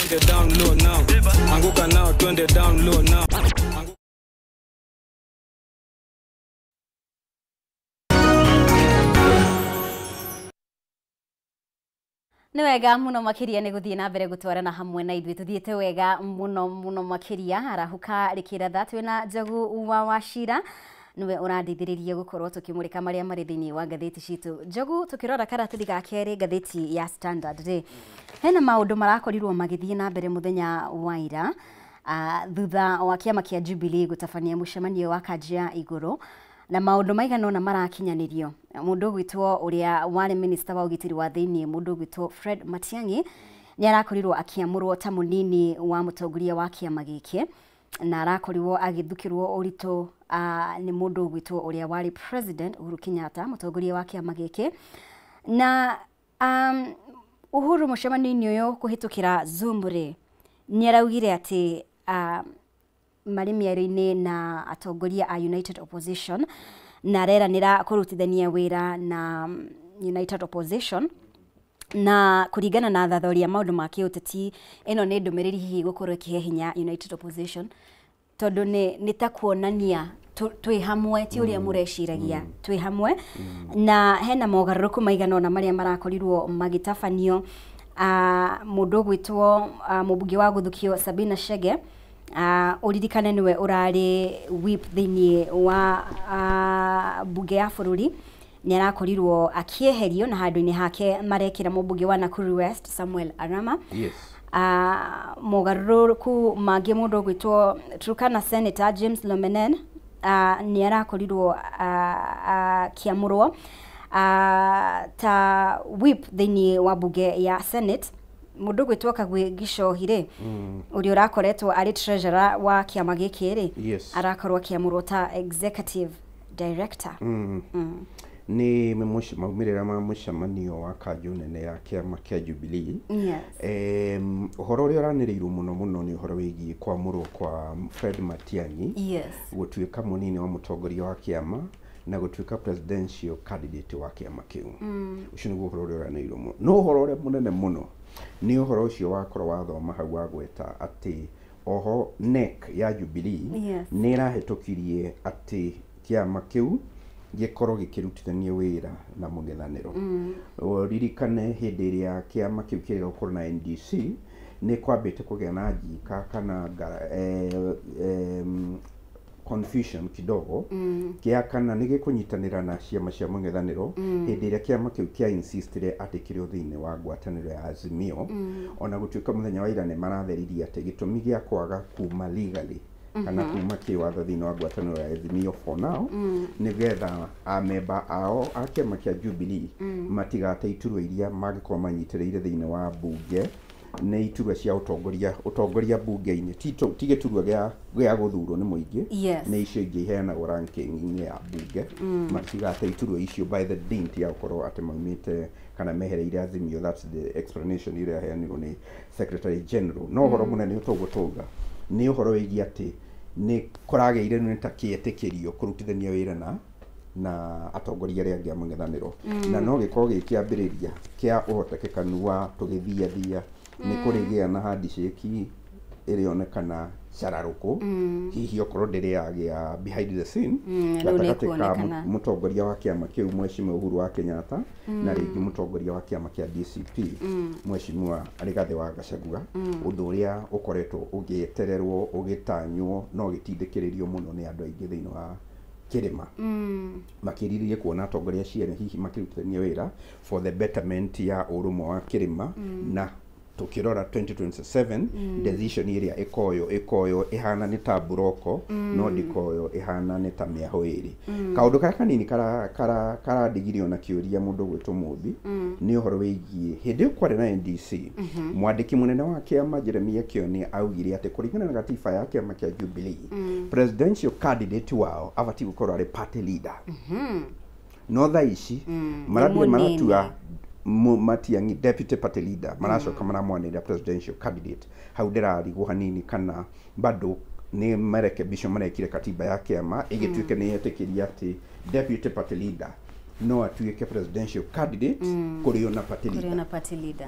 Nĩ wega mũno makĩria nĩ gũthiĩ na mbere gũtwarana hamwe na ithuĩ tũthiĩte wega mũno mũno makĩria arahũka rĩkĩratha twĩna Njogu wa Wachira nĩwe ũrandeithĩrĩria gũkorwo tũkĩmũrĩka marĩa marĩ thĩinĩ wa ngathĩti citũ. Njogu, tũkĩrora karatathi ga kerĩ ngathĩti ya Standard rĩ, hena maũndũ marakorirwo magĩthiĩ na mbere mũthenya wa ira thutha wa kĩama kĩa Jubilee gũtabania mũcemanio wa kanjũ ya igũrũ na maũndũ maigana ũna marakinyanĩrio. Mũndũ ũgwĩtwo ũrĩa warĩ minister wa ũgitĩri wa thĩinĩ, mũndũ ũgwĩtwo Fred Matiang'i nĩ arakorirwo akĩamũrwo ta mũnini wa mũtongoria wa kĩama gĩkĩ na arakorirwo agĩthukĩrwo ũritũ nĩ mũndũ ũgwĩtwo ũrĩa warĩ president Uhuru Kenyatta, mũtongoria wa kĩama gĩkĩ. Na Uhuru mũcemanio-inĩ ũyũ kũhĩtũkĩra Zoom rĩ, Nĩ araugire atĩ marĩ mĩario-inĩ na atongoria a United Opposition na areranĩra kũrutithania wĩra na United Opposition na kũringana na thathoria maũndũ ma kĩũteti ĩno nĩ ndũmĩrĩri hihi gũkorwo ĩkĩhe hinya United Opposition tondũ nĩ ta kuonania twĩ hamwe ti ũrĩa mũreciragia twĩ hamwe na hena mogarũrũku maigana ũna marĩa marakorirwo magĩtabanio. Mũndũ ũgwĩtwo mũmbunge wa Gũthukio Sabina Chege, ũririkane nĩwe ũrarĩ whip thĩinĩ wa mbunge ya bũrũri, nĩ arakorirwo akĩeherio na handũ-inĩ hake marekĩra mũmbunge wa Nakuru West Samuel Arama. Yes. Mogarũrũku mangĩ mũndũ ũgwĩtwo Turkana Senator James Lomenen nĩ arakorirwo akĩamũrwo ta whip thĩinĩ wa mbunge ya Senate. Mũndũ ũgwĩtwo Kagwe Gichohi rĩ, ũrĩa ũrakoretwo arĩ treasurer wa kĩama gĩkĩ rĩ, Yes. arakorwo akĩamũrwo ta executive director. Nĩ maumĩrĩra ma mũcemanio wa kanjũ nene ya kĩama kĩa Jubilee. Yes. Ũhoro ũrĩa ũranĩrĩirwo mũno mũno nĩ ũhoro wĩgiĩ kwamũrwo kwa Fred Matiang'i Yes. gũtuĩka mũnini wa mũtongoria wa kĩama na gũtuĩka presidential candidate wa kĩama kĩu. Ũcio nĩguo ũhoro ũrĩa ũranĩrĩirwo mũno. No ũhoro ũrĩa mũnene mũno nĩ ũhoro ũcio wakorwo wathoma hau wagweta atĩ oho NEC ya Jubilee Yes. nĩ ĩrahĩtũkirie atĩ kĩama kĩu gĩkorwo gĩkĩrutithania wĩra na mũng'ethanĩro. Ũririkane hĩndĩ ĩrĩa kĩama kĩu kĩrĩ gũkorwo na NDC nĩ kwambĩte kũgĩa na njika kana confusion kidogo kĩa kana nĩ gĩkũnyitanĩra na ciama cia mũng'ethanĩro hĩndĩ ĩrĩa kĩama kĩu kĩa insistire atĩ kĩrĩ o thĩinĩ wa ngwatanĩro ya Azimio. Ona gũtuĩka mũthenya wa ira nĩ maratheririe atĩ gĩtũmi gĩa kwaga kuma legally kana kuma kĩwatho thĩinĩ wa ngwatanĩro ya Azimio for now nĩgetha amemba ao a kĩama kĩa Jubilee matigate iturwa iria mangĩkorwo manyitĩrĩire thĩinĩ wa mbunge nĩ iturwa cia ũtongoria mbunge-inĩ, ti gĩturwa gĩa gũthurwo nĩ mũingĩ. Yes. Nĩ icio ingĩ iheanagwo ranking-inĩ ya mbunge, matigate iturwa icio by the dint ya gũkorwo atĩ maumĩte kana mehereire Azimio. That's the explanation ĩrĩa yaheanirwo nĩ secretary general. No ũhoro mũnene ũtoguo tauga nĩ ũhoro wĩgiĩ atĩ nĩ kũragĩire nĩ ta kĩetĩkĩrio kũrutithania wĩra na atongoria arĩa angĩ a mũng'ethanĩro, na no gĩkorwo gĩ kĩambĩrĩria kĩa ũhotekekanu wa tũgĩthiathia nĩ kũrĩgĩa na handshake ĩrĩonekana cararũkũ, hihi okorwo ndĩrĩ yagĩa behind the scene rĩu nĩ gatagatĩ ka ĩkuonekana. Mũtongoria wa kĩama kĩu Mheshimiwa Uhuru wa Kenyatta na rĩngĩ mũtongoria wa kĩama kĩa DCP Mheshimiwa Rigathĩ wa Gachagua, ũndũ ũrĩa ũkoretwo ũgĩetererwo ũgĩtanywo no ũgĩtindĩkĩrĩrio mũno nĩ andũ aingĩ thĩinĩ wa kĩrĩma, makĩrirĩrie kuona atongoria ciene hihi makĩrutithania wĩra for the betterment ya ũrũmwe wa kĩrĩma. Na tukirora 2027 decision ĩrĩa ĩkoyo ĩhana nĩ ta mburoko no ndĩkoyo ĩhana nĩ ta mĩaho ĩrĩ. Kaũndũ karĩa kanini karandigirio na kĩũria mũndũ ũgwĩtwo Mũmbi nĩ ũhoro wĩgiĩ hĩndĩ ĩyo kwarĩ na NDC, mwandĩki mũnene wa kĩama Jeremiah Kioni augire atĩ kũringana na gatiba ya kĩama kĩa Jubilee, presidential candidate wao abatiĩ gũkorwo arĩ party leader, no thaa ici marathiĩ Nĩ mũnini. Maratua Matiang'i deputy party leader, maracoka maramwanĩrĩra presidential candidate. Hau ndĩrarigwo hanini kana bado nĩ marekebisho marekire katiba ya kĩama ĩgĩtuĩke nĩ yetĩkĩria atĩ deputy party leader no atuĩke presidential candidate kũrĩ ona party Kũrĩ leader. ona party leader.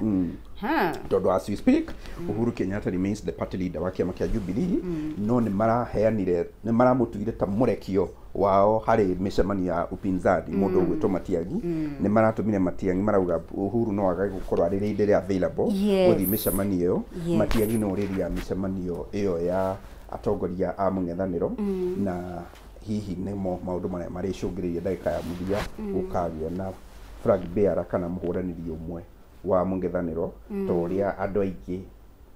Ha. Tondũ as we speak Uhuru Kenyatta remains the party leader wa kĩama kĩa Jubilee, no nĩ maraheanire nĩ maramũtuire ta mũrekio wao harĩ mĩcemanio ya upinzani mũndũ ũgwĩtwo Matiang'i. Nĩ maratũmire Matiang'i, marauga Uhuru no agage gũkorwo arĩ readily available gũthiĩ mĩcemanio ĩyo. Matiang'i no ũrĩria mĩcemanio ĩyo ya atongoria a mũng'ethanĩro, na hihi nĩmo maũndũ marĩa marĩcũngĩrĩria ndagĩka ya mũthia gũkagĩa na flag bearer kana mũhũranĩri ũmwe wa mũng'ethanĩro ta ũrĩa andũ aingĩ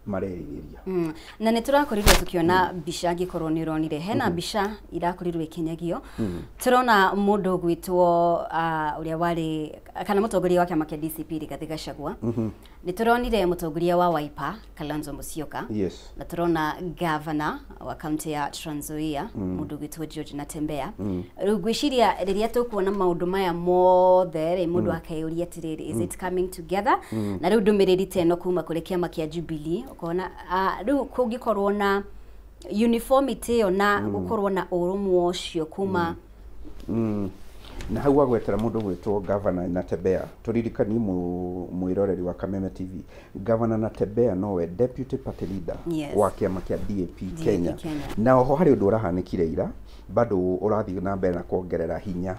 marerirĩria. Na nä tå rakorirwo tå kä ona mbica angä korwo nä ũronire hena mbica irakorirwo ikinyagio, tũrona mũndũ ũgwĩtwo ũrĩa warĩ kana mũtongoria wa kĩama kĩa DCP Rigathĩ Gachagua. Nĩ tũronire mũtongoria wa Wiper Kalonzo Musyoka. Yes. Na tũrona governor wa kaunti ya Trans Nzoia, mũndũ ũgwĩtwo George Natembeya. Rĩu ngwĩciria rĩrĩa tũkuona maũndũ maya mothe rĩ, mũndũ akeyũria atĩrĩrĩ, is it coming together? Na rĩu ndũmĩrĩri ta ĩno kuma kũrĩ kĩama kĩa Jubilee, ũkona rĩu kũngĩkorwo na uniformity ĩyo na gũkorwo na ũrũmwe ũcio kuma. Na hau agwetera mũndũ gwĩtwo Governor Natembeya, tũririkanie mwĩroreri wa Kameme TV, Governor Natembeya nowe deputy party leader wa kĩama kĩa DAP Kenya. Kenya. Na oho harĩ ũndũ ũrahanĩkire ira bado ũrathiĩ na mbere na kuongerera hinya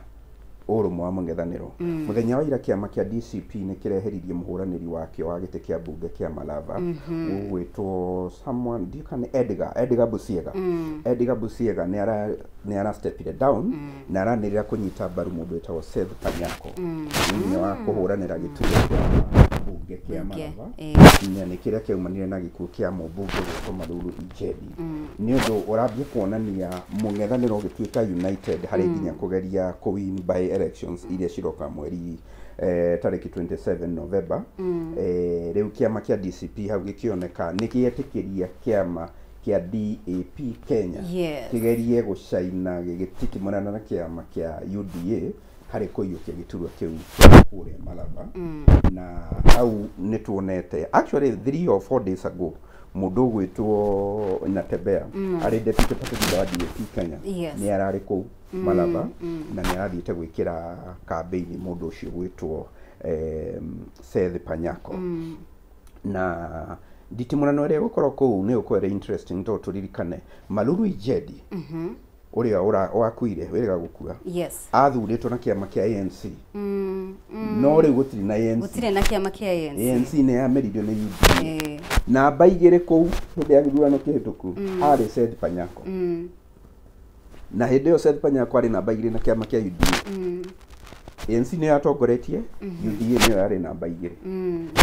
ũrũmwe wa mũng'ethanĩro. Mũthenya wa ira kĩama kĩa DCP nĩ kĩreheririe mũhũranĩri wakĩo wa gĩtĩ kĩa mbunge kĩa Malava, ũgwĩtwo someone, ndiũ kana nĩ Edgar Busiega. Edgar Busiega nĩ ara stepire down na aranĩrĩra kũnyita mbaru mũndũ wĩtagwo Seth Panyako thĩinĩ wa kũhũranĩra gĩturwa kĩa mbunge kĩa Mbunge, Malava, na nĩ kĩrĩa kĩaumanire na gĩkuũ kĩa mũmbunge gwĩtwo Malulu Injendi. Nĩ ũndũ ũrambia kuonania mũng'ethanĩro ũgĩtuĩka united harĩ nginya kũgeria kũ-win by elections iria ciroka mweri tarĩki 27 November. Rĩu kĩama kĩa DCP hau gĩkĩoneka nĩ gĩetĩkĩria kĩama kĩa DAP Kenya kĩgerie gũcaina gĩgĩtitimũrana na kĩama kĩa UDA harĩ kũiyũkia gĩturwa kĩu kĩa kũrĩa Malava. Na hau nĩ tuonete actually 3 or 4 days ago mũndũ ũgwĩtwo Natembeya arĩ deputy party leader wa DAP Kenya nĩ ararĩ kũu Malava na nĩ arathiĩte gwĩkĩra kambĩini mũndũ ũcio ũgwĩtwo Seth Panyako. Na nditimũrano ĩrĩa ĩgũkorwo kũu nĩ ĩgũkorwo ĩrĩ interesting, tondũ tũririkane Malulu Injendi ũrĩa wakuire wĩrĩga gũkua athurĩtwo na kĩama kĩa ANC, no rĩu gũtirĩ na ANC. Gũtirĩ na kĩama kĩa ANC. ANC nĩ yameririo nĩ UDA. Namba 2 kũu hĩndĩ ya gĩthurano kĩhĩtũku arĩ Seth Panyako, na hĩndĩ ĩyo Seth Panyako arĩ namba 2 na kĩama kĩa UDA. ANC nĩyo yatongoretie, UDA nĩyo yarĩ namba 2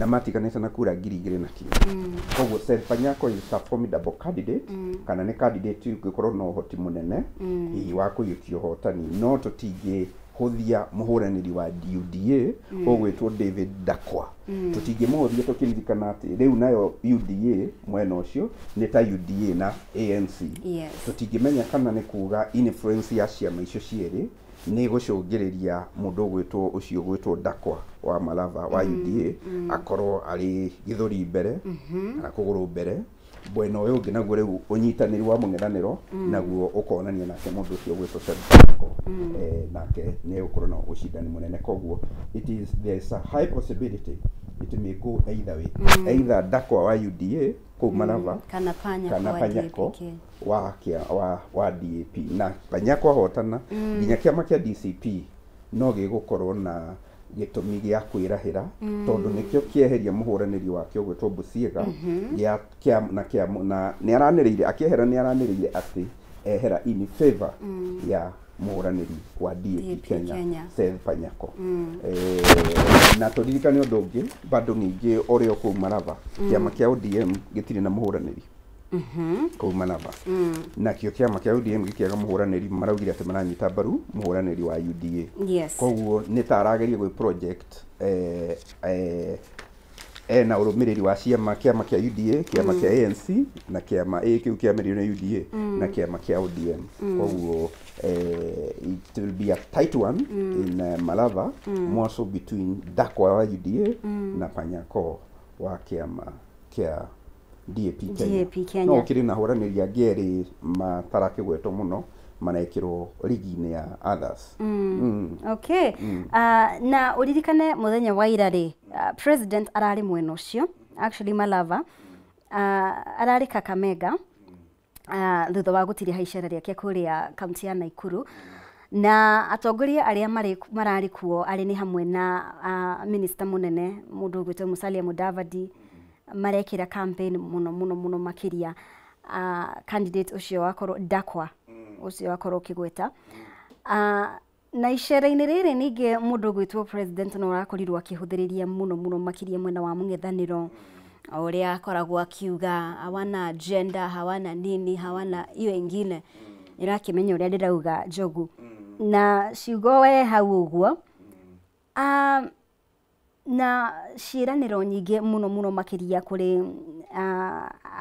na matiganĩte na kura 2,000 na kĩndũ. Koguo Seth Panyako is a formidable candidate, kana nĩ candidate ũngĩkorwo na ũhoti mũnene hihi wa kũiyũkia ũhotani, no tũtingĩhũthia mũhũranĩri wa UDA ũgwĩtwo David Dakwa. Tũtingĩmũhũthia tũkĩririkana atĩ rĩu nayo UDA mwena ũcio nĩ ta UDA na ANC. Tũtingĩmenya kana nĩ kuga influence ya ciama icio cierĩ nĩ gũcũngĩrĩria mũndũ ũgwĩtwo ũcio ũgwĩtwo Dakwa wa Malava wa UDA akorwo arĩ gĩthũri mbere kana kũgũrũ mbere. Mwena ũyũ ũngĩ naguo rĩu ũnyitanĩri wa mũng'ethanĩro naguo ũkonania nake mũndũ ũcio ũgwĩtwo Seth Panyako, nake nĩ egũkorwo na ũcindani mũnene. Koguo it is there is a high possibility it may go either way, either Dakwa wa UDA kũu Malava kana Panyako kana wa Panyako DAP. wa kia wa DAP. Na Panyako ahotana, nginya kĩama kĩa DCP no gĩgũkorwo na gĩtũmi gĩa kwĩrahĩra, tondũ nĩkĩo kĩeheria mũhũranĩri wakĩo gwĩtwo Busiega gĩa kĩa na kĩa na nĩ aranĩrĩire akĩehera, nĩ aranĩrĩire atĩ ehera in favor ya mũhũranĩri wa DAP DAP Kenya, Kenya. Seth Panyako. Na tũririkane ũndũ ũngĩ bado ningĩ ũrĩa kũu Malava kĩama kĩa ODM gĩtirĩ na mũhũranĩri kũu Malava. Nakĩo kĩama kĩa ODM gĩkĩaga mũhũranĩri, maraugire atĩ maranyita mbaru mũhũranĩri wa UDA. Koguo nĩ ta arageria gwĩ project ena ũrũmĩrĩri wa ciama, kĩama kĩa UDA, kĩama kĩa ANC na kĩama kĩu kĩamĩrĩirio nĩ UDA na kĩama kĩa ODM. Koguo it will be a tight one in Malava, more so between Dakwa wa UDA na Panyako wa kĩama kĩa DAP Kenya. DAP Kenya. No kĩrĩ na hũranĩri angĩ erĩ matarakĩgwetwo mũno marekĩrwo rigi-inĩ ya others. Okay. Na uririkane muthenya wa ira rĩ, president ararĩ mwena ũcio, actually Malava, ararĩ Kakamega, thutha wa gũtiriha icera rĩake kũrĩa kaunti ya Naikuru, na atongoria arĩa mararĩ kuo arĩ nĩ hamwe na minister mũnene mũndũ ũgwĩtwo Musalia Mudavadi, marekĩra campaign mũno mũno mũno makĩria candidate ũcio wakorwo Dakwa ũcio wakorwo ũkĩgweta. Na icera-inĩ rĩrĩ ningĩ mũndũ ũgwĩtwo president no arakorirwo akĩhũthĩrĩria mũno mũno makĩria mwena wa mũng'ethanĩro, o ũrĩa akoragwo akiuga hawana agenda, hawana nini, hawana hiyo ingine. Nĩũrakĩmenya ũrĩa ndĩrauga, Njogu, na ciugo we hau ũguo. Na ciĩranĩro nyingĩ mũno mũno makĩria kũrĩ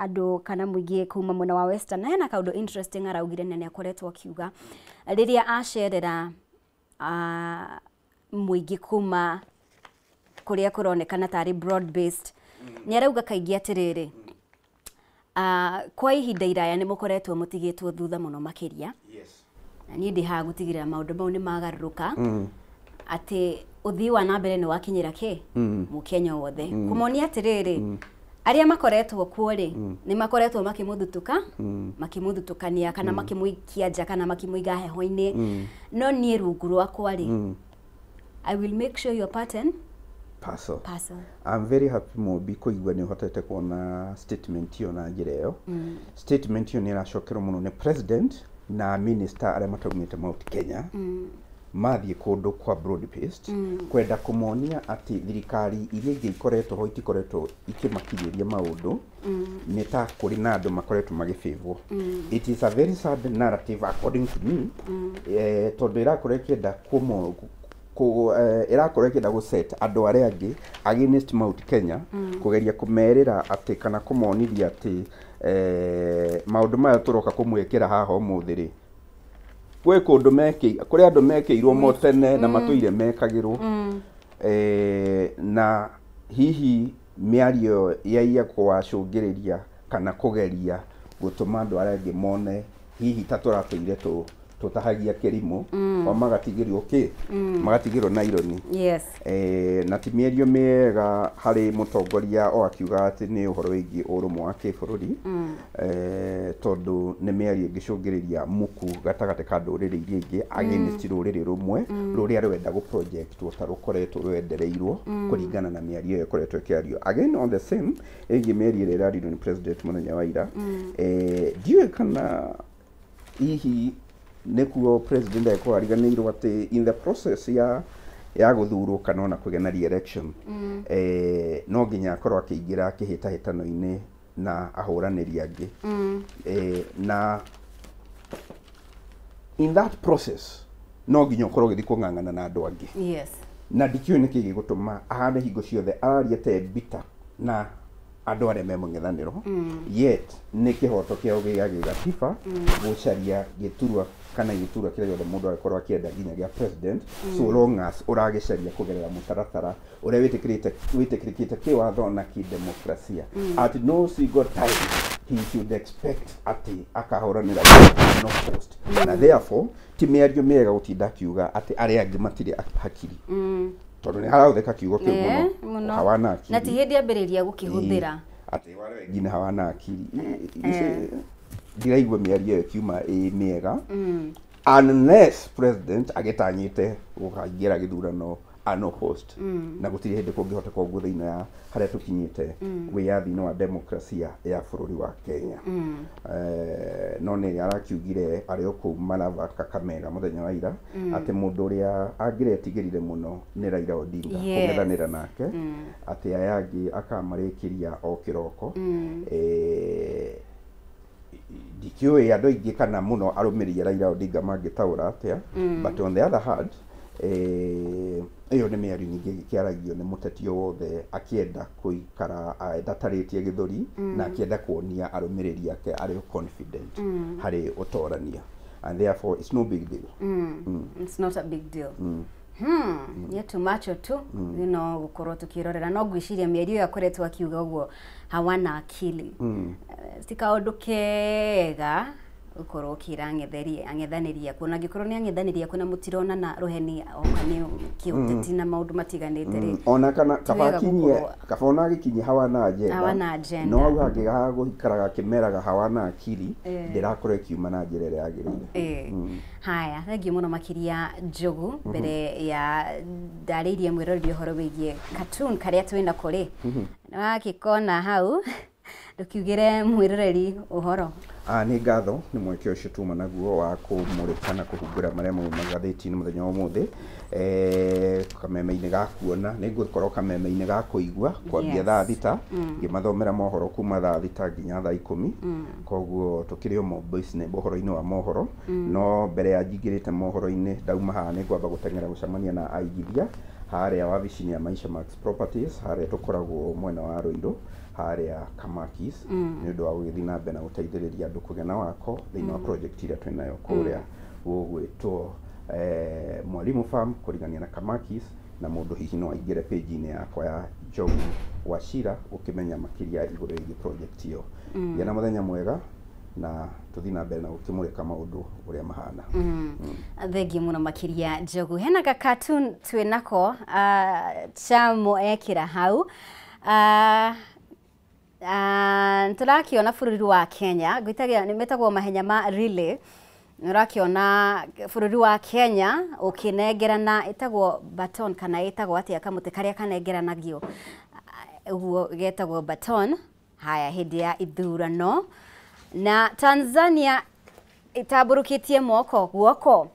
andũ kana mũingĩ kuma mwena wa Western. Na hena kaũndũ interesting araugire na nĩ akoretwo akiuga rĩrĩa acerera mũingĩ kuma kũrĩa kũronekana tarĩ broad based. Nĩ arauga kaingĩ atĩrĩrĩ, kwa ihinda iraya nĩ mũkoretwo mũtigĩtwo thutha mũno makĩria. Na niĩ ndĩ haha gũtigĩrĩra maũndũ mau nĩ magarũrũka, atĩ ũthii wa na mbere nĩ wakinyĩra kĩ mũkenya wothe. Kũmonia atĩrĩrĩ, arĩa makoretwo kuo rĩ, nĩ makoretwo makĩmũthutũka, makĩmũthutũkania kana makĩmũikia nja kana makĩmũiga heho-inĩ, no niĩ rungu rwakwa rĩ, I will make sure your pattern parcel. Parcel. I'm very happy Mobi kũigua nĩ ũhotete kuona statement ĩyo na njĩra ĩyo. Statement ĩyo nĩ ĩracokerwo mũno nĩ president na minister arĩa mataumĩte Mount Kenya, mathiĩ kũndũ kwa broad based kwenda kũmonia atĩ thirikari iria ingĩ ikoretwo ho itikoretwo ikĩmakinyĩria maũndũ, nĩ ta kũrĩ na andũ makoretwo magĩbĩvwo. It is a very sad narrative according to me, tondũ ĩrakorwo ĩkĩenda kũmo ĩrakorwo ĩkĩenda gũ set andũ arĩa angĩ against Mount Kenya, kũgeria kũmerĩra atĩ kana kũmonithia atĩ maũndũ maya tũroka kũmwĩkĩra haha ũmũthĩ rĩ, gwĩ kũndũ mekĩ kũrĩ andũ mekĩirwo mo tene na matũire mekagĩrwo. Na hihi mĩario ya iya kũwacũngĩrĩria kana kũgeria gũtũma andũ arĩa angĩ mone hihi ta tũratũire tũtahagia kĩrimũ, o magatigĩrwo kĩ magatigĩrwo naironi. Na ti mĩario mĩega harĩ mũtongoria o akiuga atĩ nĩ ũhoro wĩgiĩ ũrũmwe wa kĩbũrũri, tondũ nĩ mĩario ĩngĩcũngĩrĩria muku gatagatĩ ka ndũrĩrĩ iria ingĩ against rũrĩrĩ rũmwe rũrĩa rwenda gũprojectwo ta rũkoretwo rwendereirwo kũringana na mĩario ĩyo ĩkoretwo ĩkĩario. Again, on the same ĩgiĩ mĩario ĩrĩa ĩraririo nĩ president mũthenya wa ira, ndiũĩ kana hihi nĩkuo president agĩkorwo ariganĩirwo atĩ in the process ya gũthurwo kana ona kũgĩa na re-election, no nginya akorwo akĩingĩra kĩhĩtahĩtano-inĩ na ahũranĩri angĩ, na in that process no nginya ũkorwo ũgĩthiĩ kũng'ang'ana na andũ angĩ. Na ndikĩũĩ nĩkĩ gĩgũtũma ahane hingo ciothe araria te mbita na andũ arĩa me mũng'ethanĩro, yet nĩ kĩhoto kĩao gĩa gĩgatiba gũcaria gĩturwa kana gĩturwa kĩrĩa gĩothe mũndũ angĩkorwo akĩenda nginya gĩa president, so long as ũragĩcaria kũgerera mũtaratara ũrĩa wĩtĩkĩrĩte wĩtĩkĩrĩkĩte kĩwatho na kĩdemokrasia. At no single time he should expect atĩ akahũranĩra no post, na therefore ti mĩario mĩega gũtinda akiuga atĩ arĩa angĩ matirĩ hakiri, tondũ nĩ harahũthĩka kiugo kĩu mũno, hawana akili. Na ti hĩndĩ ambĩrĩria gũkĩhũthĩra. Atĩ wale wengine hawana akili. Ndiraigua mĩario ĩyo ĩkiuma ĩ mĩega unless president agĩtanyĩte gũkaingĩra gĩthurano unopposed, na gũtirĩ hĩndĩ kũngĩhoteka ũguo thĩinĩ ya harĩa tũkinyĩte wĩyathi-inĩ wa demokrasia ya bũrũri wa Kenya. No nĩ arakiugire arĩ o kũu Malava, Kakamega mũthenya wa ira, atĩ mũndũ ũrĩa angĩretigĩrire mũno nĩ Raila Odinga kũng'ethanĩra nake, atĩ aya angĩ akamarĩkĩria o kĩroko. Ndikĩũĩ andũ aingĩ kana mũno arũmĩrĩri a Raila Odinga mangĩtaũra atĩa, but on the other hand, ĩyo nĩ mĩario ningĩ ĩkĩaragio nĩ mũteti o wothe akĩenda kũikara ndatarĩtie gĩthũri na akĩenda kuonia arũmĩrĩri ake arĩ o confident harĩ ũtorania, and therefore it's no big deal. It's not a big deal. Nĩ tumacho tu no gũkorwo tukĩrorera, no ngwĩciria mĩario ĩyo akoretwo akiuga ũguo hawana akili, ti kaũndũ kega ũkorwo ũkĩra ang'ethanĩri aku, ona angĩkorwo nĩ ang'ethanĩri aku na mũtironana rũheni oka nĩ kĩũteti na maũndũ matiganĩte rĩ. Ona kana Ti kaba wega akinyie kaba ona agĩkinyie hawana agenda, Hawana agenda. No hau hangĩ ha gũikaraga akĩmeraga hawana akili, ndĩrakorwo ĩkiuma na njĩra ĩrĩa yagĩrĩire. Haya, thengiũ mũno makĩria Njogu. Mbere ya ndarĩirie mwĩroreri ũhoro wĩgiĩ cartoon karĩa twĩnako rĩ, nĩwakĩkona hau, ndũkiugĩre mwĩroreri ũhoro. Nĩ ngatho nĩ mweke ũcio tuma naguo wa kũmũrĩka na kũhungũra marĩa mauma ngathĩti-inĩ mũthenya wa ũmũthĩ. Kameme-inĩ ga kuona nĩ ngũkorwo kameme-inĩ ga kũigua kwambia 6:00, ngĩmathomera mohoro kuma 6:00 nginya 10:00. Koguo tũkĩrĩ o business ũhoro-inĩ wa mohoro, no mbere ya njingĩrĩte mohoro-inĩ, ndauma haha nĩ ngwamba gũteng'era gũcemania na aigithia Harĩa wabici-inĩ ya Maisha Max Properties, harĩa tũkoragwo mwena wa Ruiru, harĩa Kamakis, nĩ ũndũ wa gũgĩthiĩ na mbere na gũteithĩrĩria andũ kũgĩa na wako thĩinĩ wa project ĩrĩa twĩnayo kũrĩa gũgwĩtwo Mwalimu Farm kũrigania na Kamakis. Na mũndũ hihi no aingĩre page-inĩ yakwa ya Njogu Wachira ũkĩmenya makĩria igũrũ rĩgiĩ project ĩyo. Gĩa na mũthenya mwega na tũthiĩ na mbere na gũkĩmũrĩka maũndũ ũrĩa mahana. Thengiũ mũno makĩria, Njogu. Hena ga cartoon twĩnako, Chamo ekĩra hau. Tũrakĩona bũrũri wa Kenya ngwĩtagia nĩ metagwo mahenya ma relay. Ũrakĩona bũrũri wa Kenya ũkĩnengerana, ĩtagwo baton kana ĩtagwo atĩa, kamũtĩ karĩa kanengeranagio ũguo getagwo baton, haya, hĩndĩ ya ithurano, na Tanzania ĩtambũrũkĩtie moko guoko,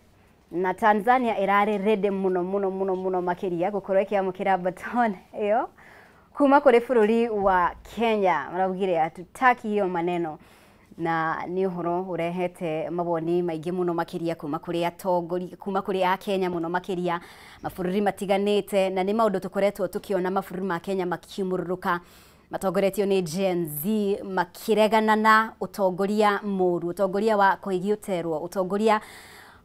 na Tanzania ĩrarĩ ready mũno mũno mũno mũno makĩria gũkorwo ĩkĩamũkĩra baton ĩyo kuma kũrĩ bũrũri wa Kenya. Maraugire hatutaki hiyo maneno, na nĩ ũhoro ũrehete mawoni maingĩ mũno makĩria kuma kũrĩ atongoria, kuma kũrĩ akenya mũno makĩria mabũrũri matiganĩte. Na nĩ maũndũ tũkoretwo tũkĩona mabũrũri ma Kenya makiumũrũrũka matongoretio nĩ Gen Z, makĩregana na ũtongoria mũru, ũtongoria wa Koigi ũterwo, ũtongoria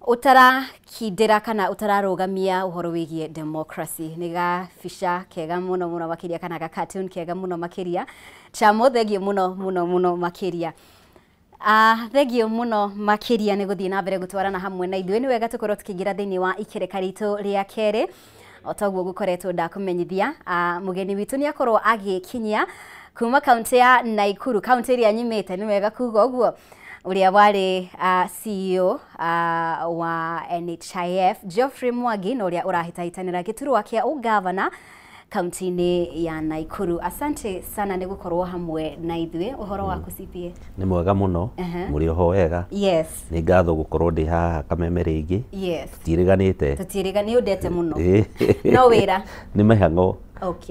ũtarakindĩra kana ũtararũgamia ũhoro wĩgiĩ democracy. Nĩ gabica kega mũno mũno makĩria, kana ga cartoon kega mũno makĩria. Chamo, thengiũ mũno mũno mũno makĩria. Thengiũ mũno makĩria nĩ gũthiĩ na mbere gũtwarana hamwe na ithuĩ. Nĩ wega tũkorwo tũkĩingĩra thĩinĩ wa ikereka ritũ rĩa kerĩ. O taguo gũkoretwo ndakũmenyithia, mũgeni witũ nĩ akorwo agĩkinyia kuma kaunti ya Naikuru, kaunti ĩrĩa nyimĩte, nĩ wega kuga ũguo, ũrĩa warĩ CEO wa NHIF Geoffrey Mwangi, na ũrĩa ũrahĩtahĩtanĩra gĩturwa kĩa ũgavana kaunti-inĩ ya Naikuru. Asante sana nĩ gũkorwo hamwe na ithuĩ. Ũhoro waku, CPA? Nĩ mwega mũno. Mũrĩ oho wega? Yes. Nĩ ngatho gũkorwo ndĩ haha Kameme rĩngĩ. Tũtiĩrĩganĩte. Tũtiĩrĩga, nĩ ũndete mũno no wĩra. Nĩ mĩhang'o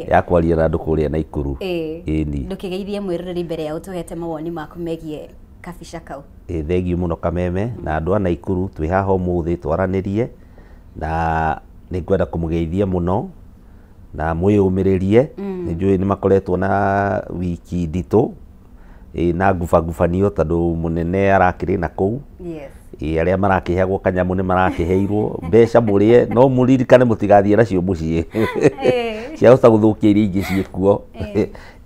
ya kwaria na andũ kũrĩa Naikuru. Ĩni. Ndũkĩgeithie mwĩroreri mbere ya ũtũhete mawoni maku megiĩ kabica kau. Ĩ, thengiũ mũno Kameme na andũ a Naikuru. Twĩ haha ũmũthĩ twaranĩrie, na nĩ ngwenda kũmũgeithia mũno na mwĩyũmĩrĩrie. Nĩ njũĩ nĩ makoretwo na wiki nditũ, ĩ, na ngubangubanio tondũ mũnene arakĩrĩ na kũu. Ĩ, arĩa marakĩheagwo kanyamũ nĩ marakĩheirwo mbeca, mũrĩe, no mũririkane mũtigathiĩ nacio mũciĩ, ciahota gũthũkia iria ingĩ ciĩkuo.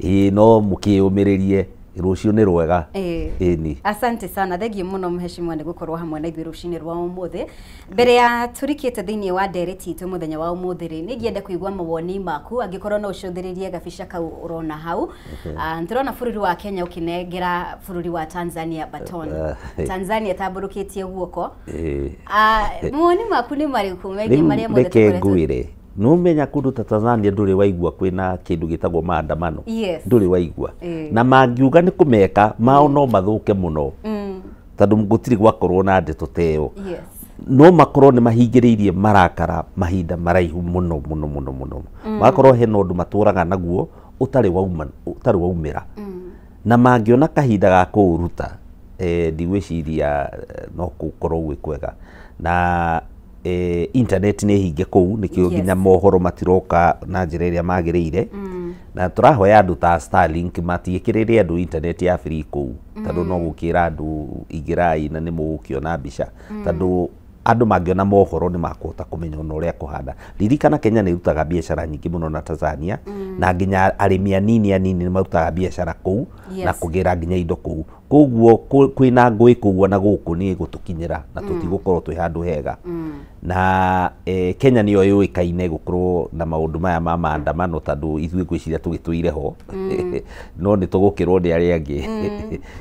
Ĩ, no mũkĩyũmĩrĩrie, rũciũ nĩ rwega. Ĩni. Asante sana, thengiũ mũno mheshimiwa nĩ gũkorwo hamwe na ithuĩ rũcinĩ rwa ũmũthĩ. Mbere ya tũrikĩte thĩinĩ wa ndereti itũ mũthenya wa ũmũthĩ rĩ, nĩ ingĩenda kũigua mawoni maku, angĩkorwo no ũcũthĩrĩrie gabica kau ũrona hau. Nĩtũrona bũrũri wa Kenya ũkĩnengera bũrũri wa Tanzania baton. Tanzania tambũrũkĩtie guoko. Mawoni maku nĩ marĩkũ megiĩ Rĩu marĩa mothe reke tũkoretwo? Ngwĩre, nĩũmenya kũndũ ta Tanzania ndũrĩ waigua kwĩna kĩndũ gĩtagwo maandamano. Ndũrĩ waigua. Na mangiuga nĩ kũmeka mao no mathũke mũno, tondũ gũtirĩ gwakorwo na ndeto ta ĩyo. No makorwo nĩ mahingĩrĩirie marakara mahinda maraihu mũno mũno mũno mũno, magakorwo hena ũndũ matũraga naguo ũtarĩ wauma, ũtarĩ waumĩra, na mangĩona kahinda ga kũũruta, ndigwĩciria no gũkorwo gwĩ kwega. Na internet nĩ hinge kũu, nĩkĩo nginya mohoro matiroka na njĩra ĩrĩa magĩrĩire. Na tũrahoya andũ ta Starlink matiĩkĩrĩre andũ internet ya free kũu, tondũ no gũkĩra andũ ingĩrai na nĩ mũgũkĩona mbica, tondũ andũ mangĩona mohoro nĩ makũhota kũmenya ona ũrĩa kũhana. Ririkana Kenya nĩ ĩrutaga biacara nyingĩ mũno na Tanzania, na nginya arĩmi anini anini nĩ marutaga biacara kũu na kũgĩra nginya indo kũu. Koguo kwĩna ngũĩ kũu ona gũkũ nĩ ĩgũtũkinyĩra na tũtigũkorwo twĩ handũ hega. Na Kenya nĩyo yũĩkaine gũkorwo na maũndũ maya ma maandamano, tondũ ithuĩ ngwĩciria tũgĩtũire ho, no nĩ tũgũkĩrwo nĩ arĩa angĩ.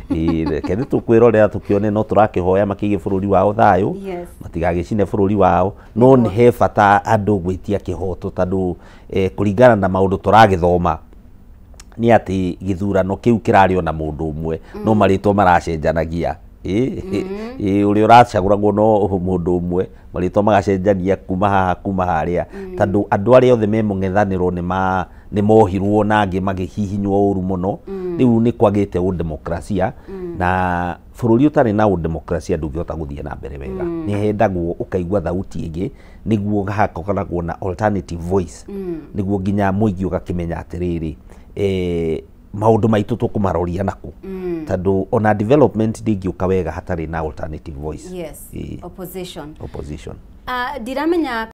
Ĩ, reke nĩ tũkwĩrorera tũkĩone. No tũrakĩhoya makĩige bũrũri wao thayũ, matigagĩcine bũrũri wao. No nĩ he bata andũ gwĩtia kĩhoto, tondũ kũringana na maũndũ tũragĩthoma nĩ atĩ gĩthurano kĩu kĩrarĩ ona mũndũ ũmwe, no marĩtwa maracenjanagia. Ĩ, ũrĩa ũracagũragwo no mũndũ ũmwe, marĩtwa magacenjania kuma haha kuma harĩa, tondũ andũ arĩa othe me mũng'ethanĩro nĩ mohirwo na angĩ magĩhihinywo ũru mũno. Rĩu nĩ kwagĩte ũdemokrasia na Bũrũri ũtarĩ na demokrasia ndũngĩhota gũthiĩ na mbere wega. Nĩ hendagwo ũkaigua thauti ĩngĩ, nĩguo hakoragwo na alternative voice, nĩguo nginya mũingĩ ũgakĩmenya atĩrĩrĩ, maũndũ maitũ tũkũmaroria nakũ, tondũ ona development ndĩngĩũka wega hatarĩ na alternative voice. Yes. Ĩĩ. Opposition. Opposition. Ndiramenya.